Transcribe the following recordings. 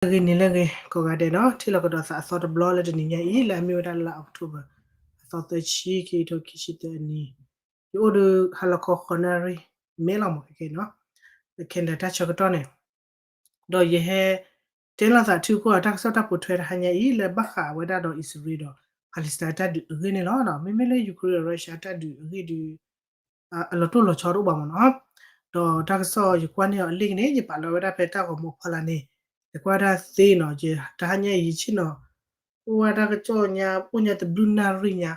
ဂ့ၤန့ၣ်လၢဂ့ၤ ကိးဂၤဒဲးနီၤ, ထံၣ်လိာ်ကဒီးသးအသီတဘျီလၢတနံၤညါအံၤ လၢအမ့ၢ်ဝဲဒၣ်လါအီးကထိဘၢၣ် အသီသၢဆံ ခံကထိခံဆံသၢအနံၤ, ယအိၣ်ဒီးဟါလီၤခီဃိးနၣ်ရံၣ် မ့ၢ်လီၤမး ခဲကဲနီၤ, လၢ Canada တၢ်ဆၢကတီၢ်န့ၣ်, ဒီးယဟဲတဲလိာ်သးထံကီၢ်တၢ်ကစီၣ်တၢ်ပိာ်ထွဲတဟါညါအံၤ လၢဘၣ်ဃးဝဲဒၣ်ဒီးအံၣ်စရ့လးဒီး Palestine တၢ်ဒုးအဂ့ၢ်န့ၣ်လီၤ. မ့မ့ၢ်လၢ Ukraine ဒီး Russia တၢ်ဒုးအဂ့ၢ်ဒုး အလီၤတိၢ်လီၤဆီတအိၣ်ဘၣ်မးနီၤ. ဒီးတၢ်ကစီၣ်ယကွၢ်န့ၢ်အီၤအလံၣ်ကန့ၣ် ယပာ်လီၤဝဲဒၣ်ဖဲတၢ်ဂီၤမူအဖီလာ်န့ၣ်, ယကွၢ်ဝဲဒၣ်သ့နီၤ, ယတဟါညါအံၤယဆ့ၣ်နီၤ, အိၣ်ဝဲတၢ်ကစီၣ်ညါ အိၣ်ညါတဘျုးနၣ်ရံၣ်ညါ,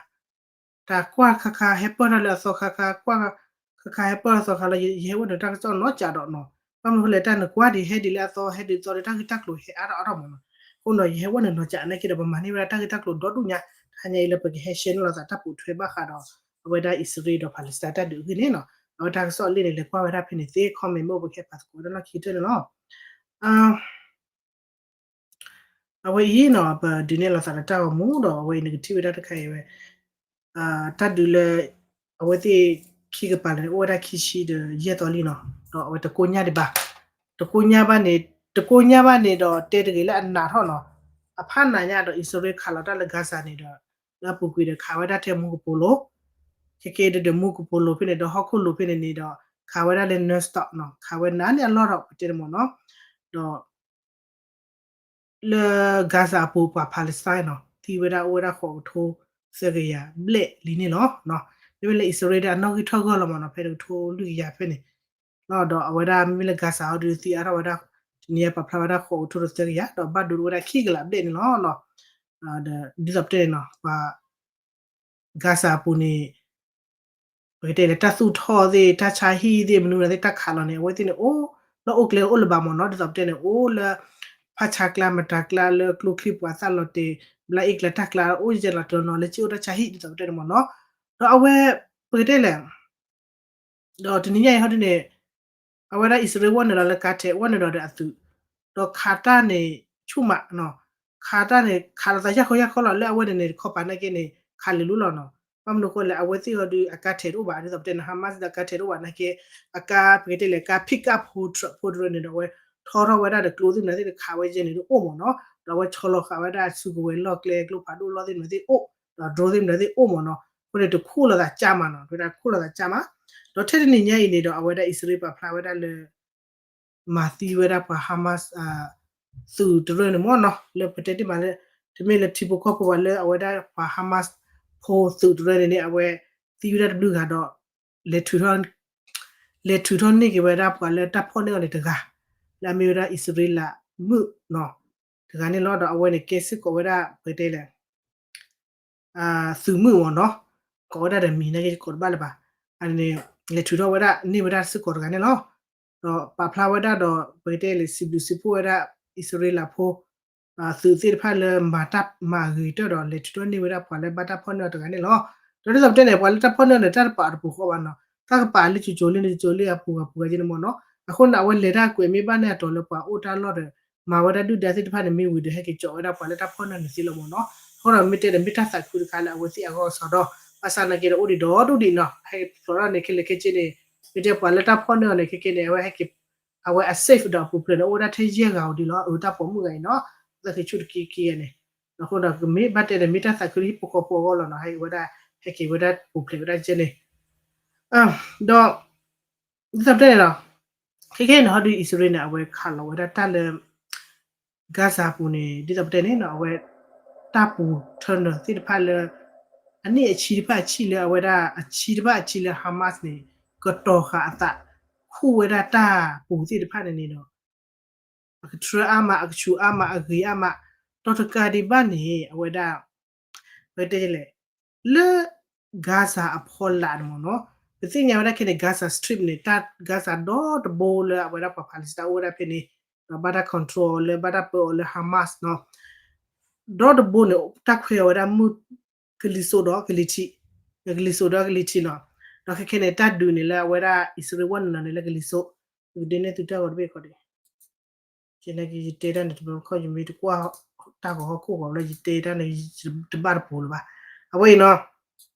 တၢ်ကွၢ်ခါခါဟဲပၢၢ်ထီၣ်လၢအသီခါခါ, ကွၢ်ခါခါဟဲပၢၢ်ထီၣ်သီခါလီၤ, ယဟဲအိၣ်ဒီးတၢ်ကစီၣ်နီၤကးဒီးနီၤ, ဘၣ်မနုၤဃိလဲၣ် တၢ်နကွၢ်ဒံးဟဲဒံးလၢအသီ ဟဲဒံးသီဒီးတၢ်ဂ့ၢ်တၢ်ကျိၤဟဲအါထီၣ်အါထီၣ်မးနီၤ. အဃိဒီး ယဟဲအိၣ်န့ၣ်နီၤကးနာ်က့ဒီး ပမၤန့ၢ်ဝဲဒၣ်တၢ်ဂ့ၢ်တၢ်ကျိၤဒီဒူၣ်ညါ, တဟါညါအံၤလၢပကဟဲ share န့ၢ်လိာ်သးတၢ်ပိာ်ထွဲဘၣ်ဃးဒီး အဝဲဒၣ်အံၣ်စရ့လးဒီး Palestine တၢ်ဒုးအဂ့ၢ်န့ၣ်နီၤ. အဝဲတၢ်ကစီၣ်အလံၣ်န့ၣ် လဲၤကွၢ်ဝဲဒၣ်ဖဲန့ၣ်သ့ comment မ့ၢ်အိၣ် ပကဟဲပာ်သကိးဝဲဒၣ်လီၢ်ခံကတၢၢ်န့ၣ်လီၤ. အဝဲအံၤနီၤ ပဒုးနဲၣ်လိာ်သးဒီးတၢ်ဂီၤမူဒီး အဝဲအံၤနကထံၣ်ဝဲဒၣ်တခါအံၤဝဲ တၢ်ဒုးလၢ အဝဲသ့ၣ်ခံကပၤလၢာ်န့ၣ် အိၣ်ဝဲဒၣ်ခံဆံဒီးယဲၢ်သီလံနီၤ, ဒီးအဝဲတကိညၢ်ဒံးဘၣ်, တကိညၢ်ဘၣ်န့ၣ်, တကိညၢ်ဘၣ်န့ၣ်ဒီးတဲတဂ့ၤလၢအနးထီၣ်နီၤ, အဖးနးညါဒီး အံၣ်စရ့လးခးလီၤတၢ်လၢ Gaza န့ၣ်ဒီး လၢအပူၤကွံာ်ဒီးခးဝဲဒၣ်ထဲမူကပိာ်လိၤ, ခဲကဲဒီးမူကပိာ်လိၤဖဲန့ၣ်ဒီးဟီၣ်ခိၣ်လိၤဖဲန့ၣ်န့ၣ်ဒီး ခးဝဲဒၣ်လၢ non-stop နီၤ, ခးဝဲနးန့ၢ်အလီၢ်ဒီးပတဲန့ၣ်မးနီၤ, ဒီး လၢ Gaza အပူၤပှၤ Palestine နီၤ သံဝဲဒၣ်အိၣ်ဝဲဒၣ်ဃိးကထိသၢကယၤဘျဲၣ်လံန့ၣ်လီၤ. မ့မ့ၢ်လၢအံၣ်စရ့လးဒီးအနီၣ်ဂံၢ်ထီၣ်ဂီၢ်လီၤမးနီၤ, ဖဲတကထိလွံၢ်ကယၤဖဲန့ၣ်လီၤ. ဒီးအဝဲဒၣ်မ့မ့ၢ်လၢ Gaza အီၤဒုးသံအါထီၣ်ဝဲဒၣ် တနံၤညါပာ်ဖျါဝဲဒၣ်ဃိးကထိဒီးသၢကယၤ ဒီးဘၣ်ဒိဝဲဒၣ်ခံကလးဘျဲၣ်န့ၣ်လီၤ. ဒီးဒ်သိးပတဲန့ၣ်နီၤ ပှၤ Gaza အပူၤန့ၣ် ပကတဲလၢတၢ်သူၣ်ထီၣ်သ့ၣ် တၢ်ဆါဟံၣ်သ့ၣ် မနုၤမတၤသ့ၣ် တၢ်ခးလီၤန့ၣ် အဝဲသ့ၣ်န့ၣ်အိၣ်လၢအိၣ်ကျဲအိၣ်လၢၤဘၣ်မးနီၤ, ဒ်သိးပတဲန့ၣ် အိၣ်လၢ ဖးဆါကျါ မတၤကျါ လၢကျိချံပှၤသၣ်လီၤတဲာ် ဘျါအ့ၣ်ကျါတၢ်ကျါ အိၣ်ယဲၢ်လီၤတနီၤလၢက့အိၣ်တၢ်ဆါဟံၣ် ဒ်သိးပတဲန့ၣ်မးနီၤ. ဒီးအဝဲ ပကတဲလဲၣ် ဒီးတနံၤညါအံၤဟီဒ်န့ၣ် အဝဲဒၣ်အံၣ်စရ့လးဝဲၢ်နုာ်လီၤလၢကါထဲး ဝဲၢ်နုာ်လီၤဒီးအသုး ဒီးခးတၢ်န့ၣ်ဆူၣ်မးနီၤ, ခးတၢ်န့ၣ် ခးလီၤသးယၢ်ခီယၢ်ခီလီၤ လၢအဝဲန့ၣ်န့ၣ် တခီပၤနာ်က့န့ၣ် ခးလၢာ်လီၤနီၤ. ဘၣ်မနုၤဃိလဲၣ် အဝဲသ့ၣ်ဟီဒုးအကါထဲးတအိၣ်ဘၣ် ဒ်သိးပတဲန့ၣ် Hamas ဒီးအကါထဲးတအိၣ်ဘၣ်နာ်က့ အကါ ပကတဲလဲၣ် ကါ pick up ဖိ truck ဖိတရၢန့ၣ်ဒီး အဝဲထီထီၣ်ဝဲဒၣ်ဒီးကျိသ့ၣ်မနုၤသ့ၣ် တခးဝဲယဲၢ်န့ၣ်တအိၣ်မးနီၤ. ဒီးအဝဲဆီလီၤဃာ်ဝဲဒၣ်ဆူကဝဲၤလီၢ်ကျဲ ကျိဖးဒိၣ်လီၢ်သ့ၣ်မနုၤသ့ၣ်အိၣ် ဒီး drone သ့ၣ်မနုၤသ့ၣ်အိၣ်မးနီၤ. အဃိန့ၣ် တခူၣ်လိာ်သးကၢ်မးနီၤ, တဝဲဒၣ်ခူၣ်လိာ်သးကၢ်မး. ဒီးထဲတနံၤညါအံၤန့ၣ်ဒီး အဝဲဒၣ်အံၣ်စရ့လးပာ်ဖျါဝဲဒၣ်လၢ မၤသံဝဲဒၣ်ပှၤ Hamas သုးတရၢန့ၣ်မးနီၤ, လၢပတဲတ့ၢ်မးလၢ တမ့ၢ်လၢထံဖိကီၢ်ဖိဘၣ် လၢအဝဲဒၣ်ပှၤ Hamas ဖိသုးတရၢန့ၣ်န့ၣ် အဝဲသံဝဲဒၣ်တဘျုးဂၤဒီး လဲၤထုးထီၣ် လဲၤထုးထီၣ်န့ၢ်က့ၤဝဲဒၣ်ပှၤလၢတၢ်ဖီၣ်န့ၢ်အီၤန့ၣ်တဂၤ လၢအမ့ၢ်ဝဲဒၣ်အံၣ်စရ့လးမုၣ်နီၤ တဂၤန့ၣ်လီၤ. ဒီးအဝဲန့ၣ်ကဲစ့ၢ်ကီးဝဲဒၣ် ပကတဲလဲၣ် သုးမုၢ်မးနီၤ, ကိးဝဲဒၣ်ဒီးမံၤနာ်က့ ယကိးတဘၣ်လၢၤဘၣ်. အန့ၣ် လဲၤထုးထီၣ်ဝဲဒၣ် န့ၢ်ဝဲဒၣ်စ့ၢ်ကီးတဂၤန့ၣ်လီၤ. ဒီးပာ်ဖျါဝဲဒၣ်ဒီး ပကတဲလဲၣ် စံးဘျုးစံးဖှိၣ်ဝဲဒၣ် အံၣ်စရ့လးဖိ သုးသ့ၣ်တဖၣ်လၢမၤတၢ်မၤဂ့ၤတၢၢ်ဒီး လဲၤထုးထီၣ်န့ၢ်ဝဲဒၣ်ပှၤလၢဘၣ်တၢ်ဖီၣ်န့ၢ်အီၤတဂၤန့ၣ်လီၤ. ဒီးဒ်သိးပတဲန့ၣ် ပှၤလၢတၢ်ဖီၣ်န့ၢ်အီၤန့ၣ် တၢ်တပာ်တပူၤဃီဘၣ်နီၤ, တၢ်ကပာ်လၢကၠိကၠိလၢန့ၣ် ကၠိလၢအပူၤဂၤပူၤဂၤက့န့ၣ်မးနီၤ. အဃိန့ၣ် အဝဲလဲၤတၢ်ကွဲးမ့ၢ်ဘၣ်န့ၢ်အတီၤလၢပှၤအိၣ်တၢ်လီၢ်ဒီး မၤဝဲဒၣ်ဒုၣ်ဒါသ့ၣ်တဖၣ်န့ၣ် မ့ၢ်ဝံၤဒီး ဟဲက့ၤကၠီးဝဲဒၣ်ပှၤလၢတၢ်ဖီၣ်န့ၢ်အီၤန့ၣ်သ့လီၤမးနီၤ. အဃိဒီးမ့ၢ်တဲဒီး မ့ၢ်တၢ်သးခုတခါလၢအဝဲသ့ၣ်အဂီၢ်ကစီဒီ, ဘၣ်ဆၣ်နာ်က့ဒီး အိၣ်ဒံးဒီဒူၣ်ဒံးနီၤ, ဟဲဖျိးထီၣ်န့ၣ် ခဲလၢာ်ခဲဆ့န့ၣ် မ့ၢ်တဲပှၤလၢတၢ်ဖီၣ်န့ၢ်အီၤန့ၣ် ခဲကဲန့ၣ် အဝဲဟဲက့ၤ အဝဲအ safe ဒီးအပူၤဖျဲးန့ၣ် အိၣ်ဝဲဒၣ်ထဲယဲၢ်ဂၤဧိၤဒံးလီၤ, အတၢ်ပိာ်မုၣ်ဂၤအံၤနီၤ, သၢခံဆူၣ်တက့ၢ်က့ၢ်ဂၤန့ၣ်. အဃိဒီး ကမ့ၢ်ဘၣ်တဲဒီး မ့ၢ်တၢ်သးခုလၢဟံၣ်ဖိဃီဖိအဂီၢ်လီၤနီၤ, ဟဲက့ၤဝဲဒၣ် ဟဲက့ၤဝဲဒၣ်ပူၤဖျဲးဝဲဒၣ်ကဲန့ၣ် ဒီး ဒ်သိးပတဲန့ၣ်လီၤ, ခဲကဲန့ၣ် ဟီဒုးအံၣ်စရ့လးန့ၣ် အဝဲခးလီၤဝဲဒၣ်တၢ်လၢ Gaza ပူၤန့ၣ် ဒ်သိးပတဲန့ၣ်နီၤ အဝဲ တၢ်ပူၤ tunnel သ့ၣ်တဖၣ်လၢ အနံၣ်အဆံတဖၣ်အဆံးလၢအဝဲဒၣ် အဆံတဖၣ်အဆံးလၢ Hamas န့ၣ် ကတီၤဃာ်အသး ခူၣ်ဝဲဒၣ်တၢ်ပူၤသ့ၣ်တဖၣ်န့ၣ်န့ၣ်ဒီး အကထြၢအါမး အကဆူးအါမး အဂ့ၤအါမး ဒီးတကးဒံးဘၣ်န့ၣ် အဝဲဒၣ် ပတဲလဲၣ် လၢ Gaza အဖီလာ်န့ၣ်မ့ၢ်နီၤ ပသ့ၣ်ညါဝဲဒၣ်ခဲန့ၣ် Gaza Strip န့ၣ် တၢ် Gaza ဒီတဘိလၢအဝဲဒၣ်ပှၤ Palestine အိၣ်ဝဲဒၣ်ဖဲန့ၣ် ဒီးဘၣ်တၢ် control အီၤလၢ ဘၣ်တၢ်ပၢအီၤလၢ Hamas နီၤ ဒီတဘိန့ၣ် တၢ်ခွဲးအီၤဝဲဒၣ်မုၢ်ကလံၤစိးဒီးကလံၤထံး, ကလံၤစိးဒီးကလံၤထံးနီၤ, ဒီးခဲခဲန့ၣ် တၢ်ဒုးန့ၣ်လၢအဝဲဒၣ် အံၣ်စရ့လးဝဲၢ်နုာ်လီၤန့ၣ်လၢကလံၤစိး, ယကဒုးနဲၣ်သုတၢ်ဂီၤတဘ့ၣ်ခီဒံး, ယတဲတၢ်န့ၣ်တဘျီခီ ယမ့ၢ်တကွၢ်တၢ်ဂီၤဟီၣ်ခိၣ်ဂီၤလၢယတဲတၢ်န့ၣ် တဘၣ်တပူၤလၢၤဘၣ်, အဝဲအံၤနီၤ,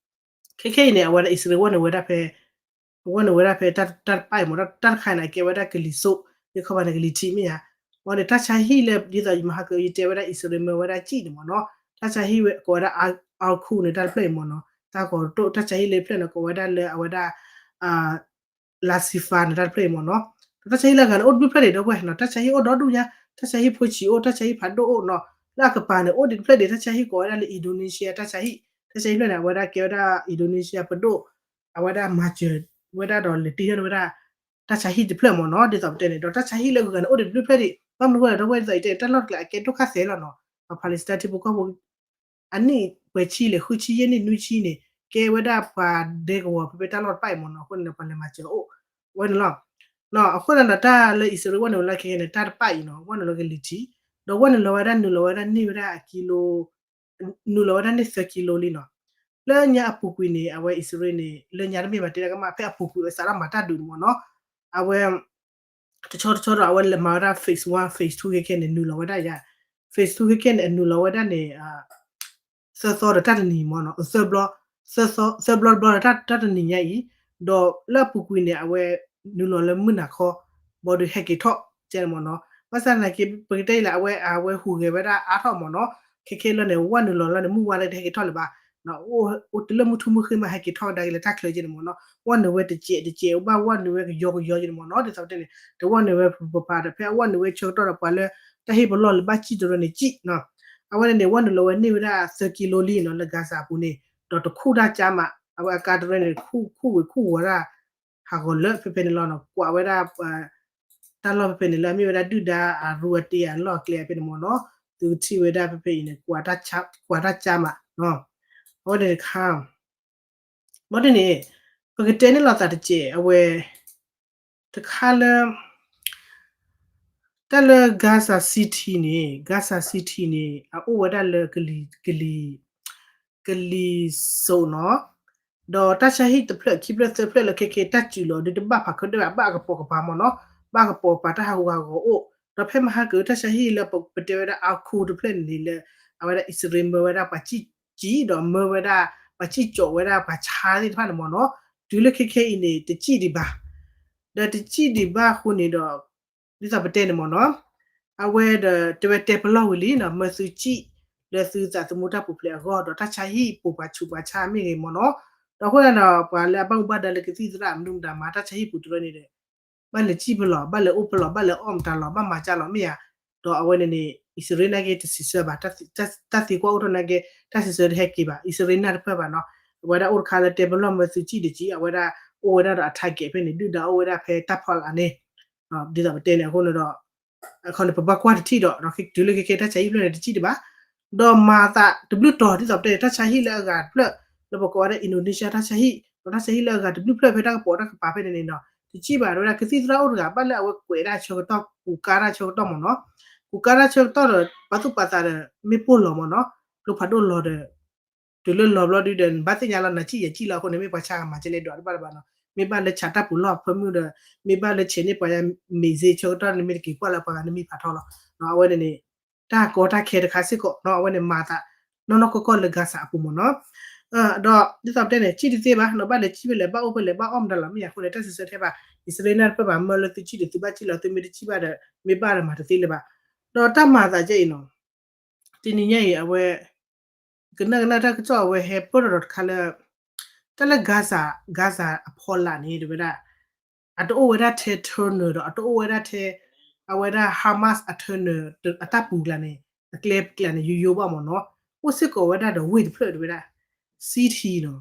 ခဲခဲအံၤန့ၣ် အဝဲဒၣ်အံၣ်စရ့လးဝဲၢ်နုာ်ဝဲဒၣ်ဖဲ အဝဲနုာ်ဝဲဒၣ်ဖဲတၢ်တပၣ်အံၤမ့ၢ် တၢ်တခါအံၤန့ၣ် အကဲဝဲဒၣ်ကလံၤစိး, မ့ၢ်ခီပၤန့ၣ် ကလံၤထံးမ့ၢ်ဧါ, အဝဲန့ၣ် တၢ်ဆါဟံၣ်လၢ ဒ်သိးယမၤဟးကၢ ယတဲဝဲဒၣ် အံၣ်စရ့လးမၢဝဲဒၣ်စံၣ်န့ၣ်မ့ၢ်နီၤ, တၢ်ဆါဟံၣ်ဝဲကိးဝဲဒၣ် Al-Quds န့ၣ် တၢ်တဖျၢၣ်အံၤမ့ၢ်နီၤ, တၢ်ကိးတၢ်ဆါဟံၣ်လၢတဖျၢၣ်န့ၣ် ကိးဝဲဒၣ်လၢအဝဲဒၣ် Al-Shifa န့ၣ် တၢ်တဖျၢၣ်အံၤမ့ၢ်နီၤ, ဒီးတၢ်ဆါဟံၣ်လၢအဂၤန့ၣ် အိၣ်တဘျုးဖျၢၣ်ဒံး ဒီပုၢ်ဝဲၢ်နီၤ, တၢ်ဆါဟံၣ်အိၣ်ဒီဒူၣ်ညါ, တၢ်ဆါဟံၣ်ဖိဆံးအိၣ်, တၢ်ဆါဟံၣ်ဖးဒိၣ်အိၣ်နီၤ, လၢအကပၤန့ၣ် အိၣ်ဒံးတဖျၢၣ်ဒံး တၢ်ဆါဟံၣ်ကိးဝဲဒၣ်လၢ Indonesia တၢ်ဆါဟံၣ်, တၢ်ဆါဟံၣ်တဖျၢၣ်န့ၣ် အဝဲဒၣ်ကဲဝဲဒၣ် Indonesia ပဒိၣ်, အဝဲဒၣ်မၤစၢၤဝဲဒၣ်ဒီးလဲၤတ့ၢ်ထီၣ်ဝဲဒၣ် တၢ်ဆါဟံၣ်တဖျၢၣ်မ့ၢ်နီၤ, ဒ်သိးပတဲန့ၣ် ဒီးတၢ်ဆါဟံၣ်လၢအဂၤန့ၣ် အိၣ်ဒံးတဘျုးဖျၢၣ်ဒံး, ဘၣ်မနုၤအဃိလဲၣ် ဒီပုၢ်ဝဲၢ် ဒ်သိးယတဲ တၢ်လီၢ်တကျါအကဲဒိၣ်ခါသဲးလီၤနီၤ, ပှၤ Palestine ထံဖိကီၢ်ဖိ အနံၣ်ပှဲၤဆံလံ ဃုဆံယဲၢ်နံၣ်နွံဆံန့ၣ် ကဲဝဲဒၣ်ပှၤဒဲကဝီၤ ဖဲဖဲတၢ်လီၢ်တဖၣ်အံၤမ့ၢ်နီၤ, အဃိန့ၣ် ပှၤလဲၤမၤစၢၤအိၣ်ဝဲန့ၣ်လီၤ. အဃိန့ၣ်ဒီး တၢ်လၢအံၣ်စရ့လးဝဲနုာ်လီၤခဲခဲန့ၣ် တၢ်တဖၣ်အံၤနီၤ ဝဲနုာ်လီၤကလံၤထံး, ဒီးဝဲနုာ်လီၤဝဲဒၣ် နုာ်လီၤဝဲဒၣ်န့ၢ်ဝဲဒၣ်အကံလိ နုာ်လီၤဝဲဒၣ်န့ၢ်သၢကံလိလံနီၤ. လၢညါအပူၤကွံာ်န့ၣ် အဝဲအံၣ်စရ့လးန့ၣ် လၢညါတမ့ၢ်ဘၣ်တဲဒၣ်ကမၣ် ဖဲအပူၤကွံာ်အဝဲစးထီၣ်မၤတၢ်ဒုးန့ၣ်မ့ၢ်နီၤ, အဝဲ တဆီတဆီဒီး အဝဲမၤဝဲဒၣ် phase one phase two ခဲခဲန့ၣ် နုာ်လီၤဝဲဒၣ်ယါ, phase two ခဲခဲန့ၣ် အနုာ်လီၤဝဲဒၣ်န့ၣ် သၢသီဒီးတၢ်တနံၤမ့ၢ်နီၤ, သၢဘျီ, သၢဘျီတဘျီဒီးတၢ်တနံၤညါအံၤ, ဒီးလၢအပူၤကွံာ်န့ၣ် အဝဲနုာ်လီၤလၢမုၢ်နၤခီ ဘၣ်ဒီးဟဲက့ၤထီၣ်ကဲန့ၣ်မ့ၢ်နီၤ, ဘၣ်ဆၣ်သနာ်က့ ပကတဲအံၤလၢ အဝဲ အဝဲဟူးဂဲၤဝဲဒၣ်အါထီၣ်မ့ၢ်နီၤ, ခဲခဲလၢာ်န့ၣ် ဝဲနုာ်လီၤလၢန့ၣ် မုၢ်ဝါလၢတဟဲက့ၤထီၣ်လၢၤဘၣ် အိၣ်တလၢမုၢ်ထူမုၢ်ဃ့မး ဟဲက့ၤထီၣ်ကဒါက့ၤလၢတၢ်ချၢကဲန့ၣ်မ့ၢ်နီၤ, ဝဲနုာ်ဝဲတစဲးတစဲး ဘၣ်ဝဲနုာ်ဝဲကယီကယီကဲန့ၣ်မ့ၢ်နီၤ, ဒ်သိးပတဲန့ၣ် တဝဲနုာ်ဝဲပပာ်ဒီး ဖဲအဝဲနုာ်ဝဲဆၢကတီၢ်ဒီး ပှၤလၢတၢ်ဟ့ၣ်ပလီၢ်လၢဘၣ်စံၣ်တရၢန့ၣ်စံၣ်နီၤ, အဝဲန့ၣ်န့ၣ် ဝဲနုာ်လီၤဝဲန့ၢ်ဝဲဒၣ်သၢကံလိလံနီၤ လၢ Gaza အပူၤန့ၣ်, ဒီးတခူၣ်တၢ်ကၠါမး အဝဲအကါတရၢန့ၣ် ခူၣ်ခူၣ်ဝဲခူၣ်ဝီၤဒၣ် ဟးဂီၤလၢဖဲဖဲန့ၣ်လီၤနီၤ, ကွၢ်ဝဲဒၣ် တၢ်လီၢ်ဖဲဖဲန့ၣ် လၢအမ့ၢ်ဝဲဒၣ်ဒုၣ်ဒါအရူအတ့ၢ်အလီၢ်အကျဲဖဲန့ၣ်မ့ၢ်နီၤ, သုကထံၣ်ဝဲဒၣ်ဖဲဖဲအံၤန့ၣ် ကွၢ်တၢ်ကၠါမး, အဝဲန့ၣ်တခါ, ဘၣ်ဒ်န့ၣ် ပကတဲန့ၢ်လိာ်သးတစဲး အဝဲ တခါလၢ တၢ်လၢ Gaza City န့ၣ် Gaza City န့ၣ် အအိၣ်ဝဲဒၣ်လၢ ကလံၤ ကလံၤစိးနီၤ, ဒီးတၢ်ဆါဟံၣ်တဖျၢၣ်ခံဖျၢၣ်သၢဖျၢၣ်လၢ ခဲခဲ တၢ်စူၤလီၤဒုးတဘၣ်ဖးခၢၣ်ဒၣ်ဘၣ် ဘၣ်အကပိာ်ကပၤမ့ၢ်နီၤ, ဘၣ်အကပိာ်ကပၤတၢ်ဟးဂူာ်ဟးဂီၤအိၣ်, ဒီးဖဲမဟါကၢၤတၢ်ဆါဟံၣ်လၢပတဲဝဲဒၣ် Al-Quds တဖျၢၣ်န့ၣ်လၢ အဝဲဒၣ်အံၣ်စရ့လးမၢဝဲဒၣ်ပှၤစံၣ်စံၣ်ဒီးမၢဝဲဒၣ် ပှၤစံၣ်စံၣ်ဝဲဒၣ်ပှၤဆါသ့ၣ်တဖၣ်န့ၣ်မ့ၢ်နီၤ, တုၤလၢခဲခဲအံၤန့ၣ် တစံၣ်ဒံးဘၣ်, ဒီးတစံၣ်ဒံးဘၣ်အဃိန့ၣ်ဒီး ဒ်သိးပတဲန့ၣ်မ့ၢ်နီၤ, အဝဲဒီးတဲဝဲတဲပလီၢ်ဝံၤလံနီၤ, မၢသုစံၣ်လၢသုသးသမူတၢ်ပူၤဖျဲးအဂီၢ် ဒီးတၢ်ဆါဟံၣ်ပိာ်ပှၤဆူးပှၤဆါမ့ၢ်ဂ့ၤမ့ၢ်နီၤ, ဒီးအဃိန့ၣ်ဒီး ပှၤလၢအဘၣ်မူဘၣ်ဒါလၢကသံၣ်သရၣ်မနုၤမတၤမၤတၢ်ဆါဟံၣ်ပူၤတရၢန့ၣ်ဒီး ဘၣ်လဲၤစံၣ်ပလီၢ် ဘၣ်လဲၤအိၣ်ပလီၢ် ဘၣ်လဲၤအီၣ်မတၤလီၢ် ဘၣ်မၤကၢ်လီၤမ့ၢ်ဧါ, ဒီးအဝဲန့ၣ်န့ၣ် အံၣ်စရ့လးနာ်က့တစံးဆၢဘၣ်, တၢ်သံကွၢ်အိၣ်ထီၣ်နာ်က့ တၢ်စံးဆၢတဟဲက့ၤဘၣ်, အံၣ်စရ့လးနာ်တပၢၢ်ဘၣ်နီၤ, အဝဲဒၣ်အိၣ်တခါလၢတဲပလီၢ်မၢသုစံၣ်တစံၣ် အဝဲဒၣ်အိၣ်ဝဲဒၣ်ဒီးအ target ဖဲန့ၣ် ဒုၣ်ဒါအိၣ်ဝဲဒၣ်ဖဲတၢ်ဖီလာ်န့ၣ် ဒ်သိးပတဲန့ၣ်အဃိန့ၣ်ဒီး အခီန့ၣ် ပဘၣ်ကွၢ်တထံၣ်ဒီး ဒီးတုၤလၢခဲခဲတၢ်ဆါဟံၣ်ဖျၢၣ်န့ၣ်တစံၣ်ဒံးဘၣ်, ဒီးမၤသးတဘျုးတီၤ ဒ်သိးပတဲန့ၣ် တၢ်ဆါဟံၣ်လၢအဂၤတဖျၢၣ် လၢပကိးဝဲဒၣ် Indonesia တၢ်ဆါဟံၣ် ဒီးတၢ်ဆါဟံၣ်လၢအဂၤတဘျုးဖျၢၣ်ဖဲတၢ်ကပိာ်တၢ်ကပၤဖဲန့ၣ်န့ၣ်ဒီး တစံၣ်ဘၣ် တဲဝဲဒၣ် ကသံၣ်သရၣ်အိၣ်တဂၤ ဘၣ်လၢအဝဲကွဲးဒၣ်ဆၢကတီၢ် ကူးကါတၢ်ဆၢကတီၢ်မ့ၢ်နီၤ, ကူးကါတၢ်ဆၢကတီၢ်ဒီး ပှၤသူၣ်ပှၤသးဒီး မ့ၢ်ပိၢ်လီၤမ့ၢ်နီၤ, ကျိဖးဒိၣ်လီၤဒီး တုၤလၢလီၤဘျီဒုဒီး နဘၣ်သ့ၣ်ညါလီၤ နစံၣ်ယဲၢ်စံၣ်လီၤအဃိန့ၣ် မ့ၢ်ပှၤဆါဂၤမၤကဲလဲၣ်ဒွးတဘၣ်လၢၤဘၣ်နီၤ, မ့ၢ်ဘၣ်လၢဆးတၢ်ပူၤလီၢ်ဖၢမုၢ်ဒီး မ့ၢ်ဘၣ်လၢဆဲးန့ၢ်ပှၤယါ မ့ၢ်စ့ဆၢကတီၢ်န့ၣ် မ့ၢ်တက့ၤကွၢ်လၢပှၤဂၤန့ၣ်မ့ၢ်ဖးထီလီၤ, အဝဲန့ၣ်န့ၣ် တၢ်ကီတၢ်ခဲတခါစ့ၢ်ကီးနီၤ, အဝဲန့ၣ်မၤသး နီၢ်နီၢ်ကီၢ်ကီၢ်လၢ Gaza အပူၤမ့ၢ်နီၤ, ဒီးဒ်သိးပတဲန့ၣ် စံၣ်တသ့ဘၣ်နီၤ, ဘၣ်လဲၤစံၣ်ဖဲလဲၣ် ဘၣ်အိၣ်ဖဲလဲၣ် ဘၣ်အီၣ်မတၤလီၤမ့ၢ်ဧါ, အဃိန့ၣ် တၢ်စံးဆၢထဲဘၣ် အံၣ်စရ့လးတပၢၢ်ဘၣ် မၢလၢသုစံၣ်ဒီးသုဘၣ်စံၣ်လီၤ, သုမ့ၢ်တစံၣ်ဘၣ်ဒီး မ့ၢ်ဘၣ်ဒီးမၤတသ့လၢၤဘၣ်, ဒီးတၢ်မၤသးကဲအံၤနီၤ တနံၤညါအံၤ အဝဲ ကနၣ်ကနၣ်တၢ်ကစီၣ်အဝဲဟဲပၢၢ်ထီၣ်ဒီးတခါလၢ တၢ်လၢ Gaza Gaza အဖီလာ်န့ၣ် တဲဝဲဒၣ် အတအိၣ်ဝဲဒၣ်ထဲ tunnel ဒီး အတအိၣ်ဝဲဒၣ်ထဲ အဝဲဒၣ် Hamas အ tunnel အတၢ်ပူၤကျါန့ၣ် အကျဲကျါန့ၣ် ယိယိဘၣ်မ့ၢ်နီၤ, အိၣ်စ့ၢ်ကီးဝဲဒၣ်ဒီးဝ့ၢ်တဖျၢၣ်တဲဝဲဒၣ် city နီၤ,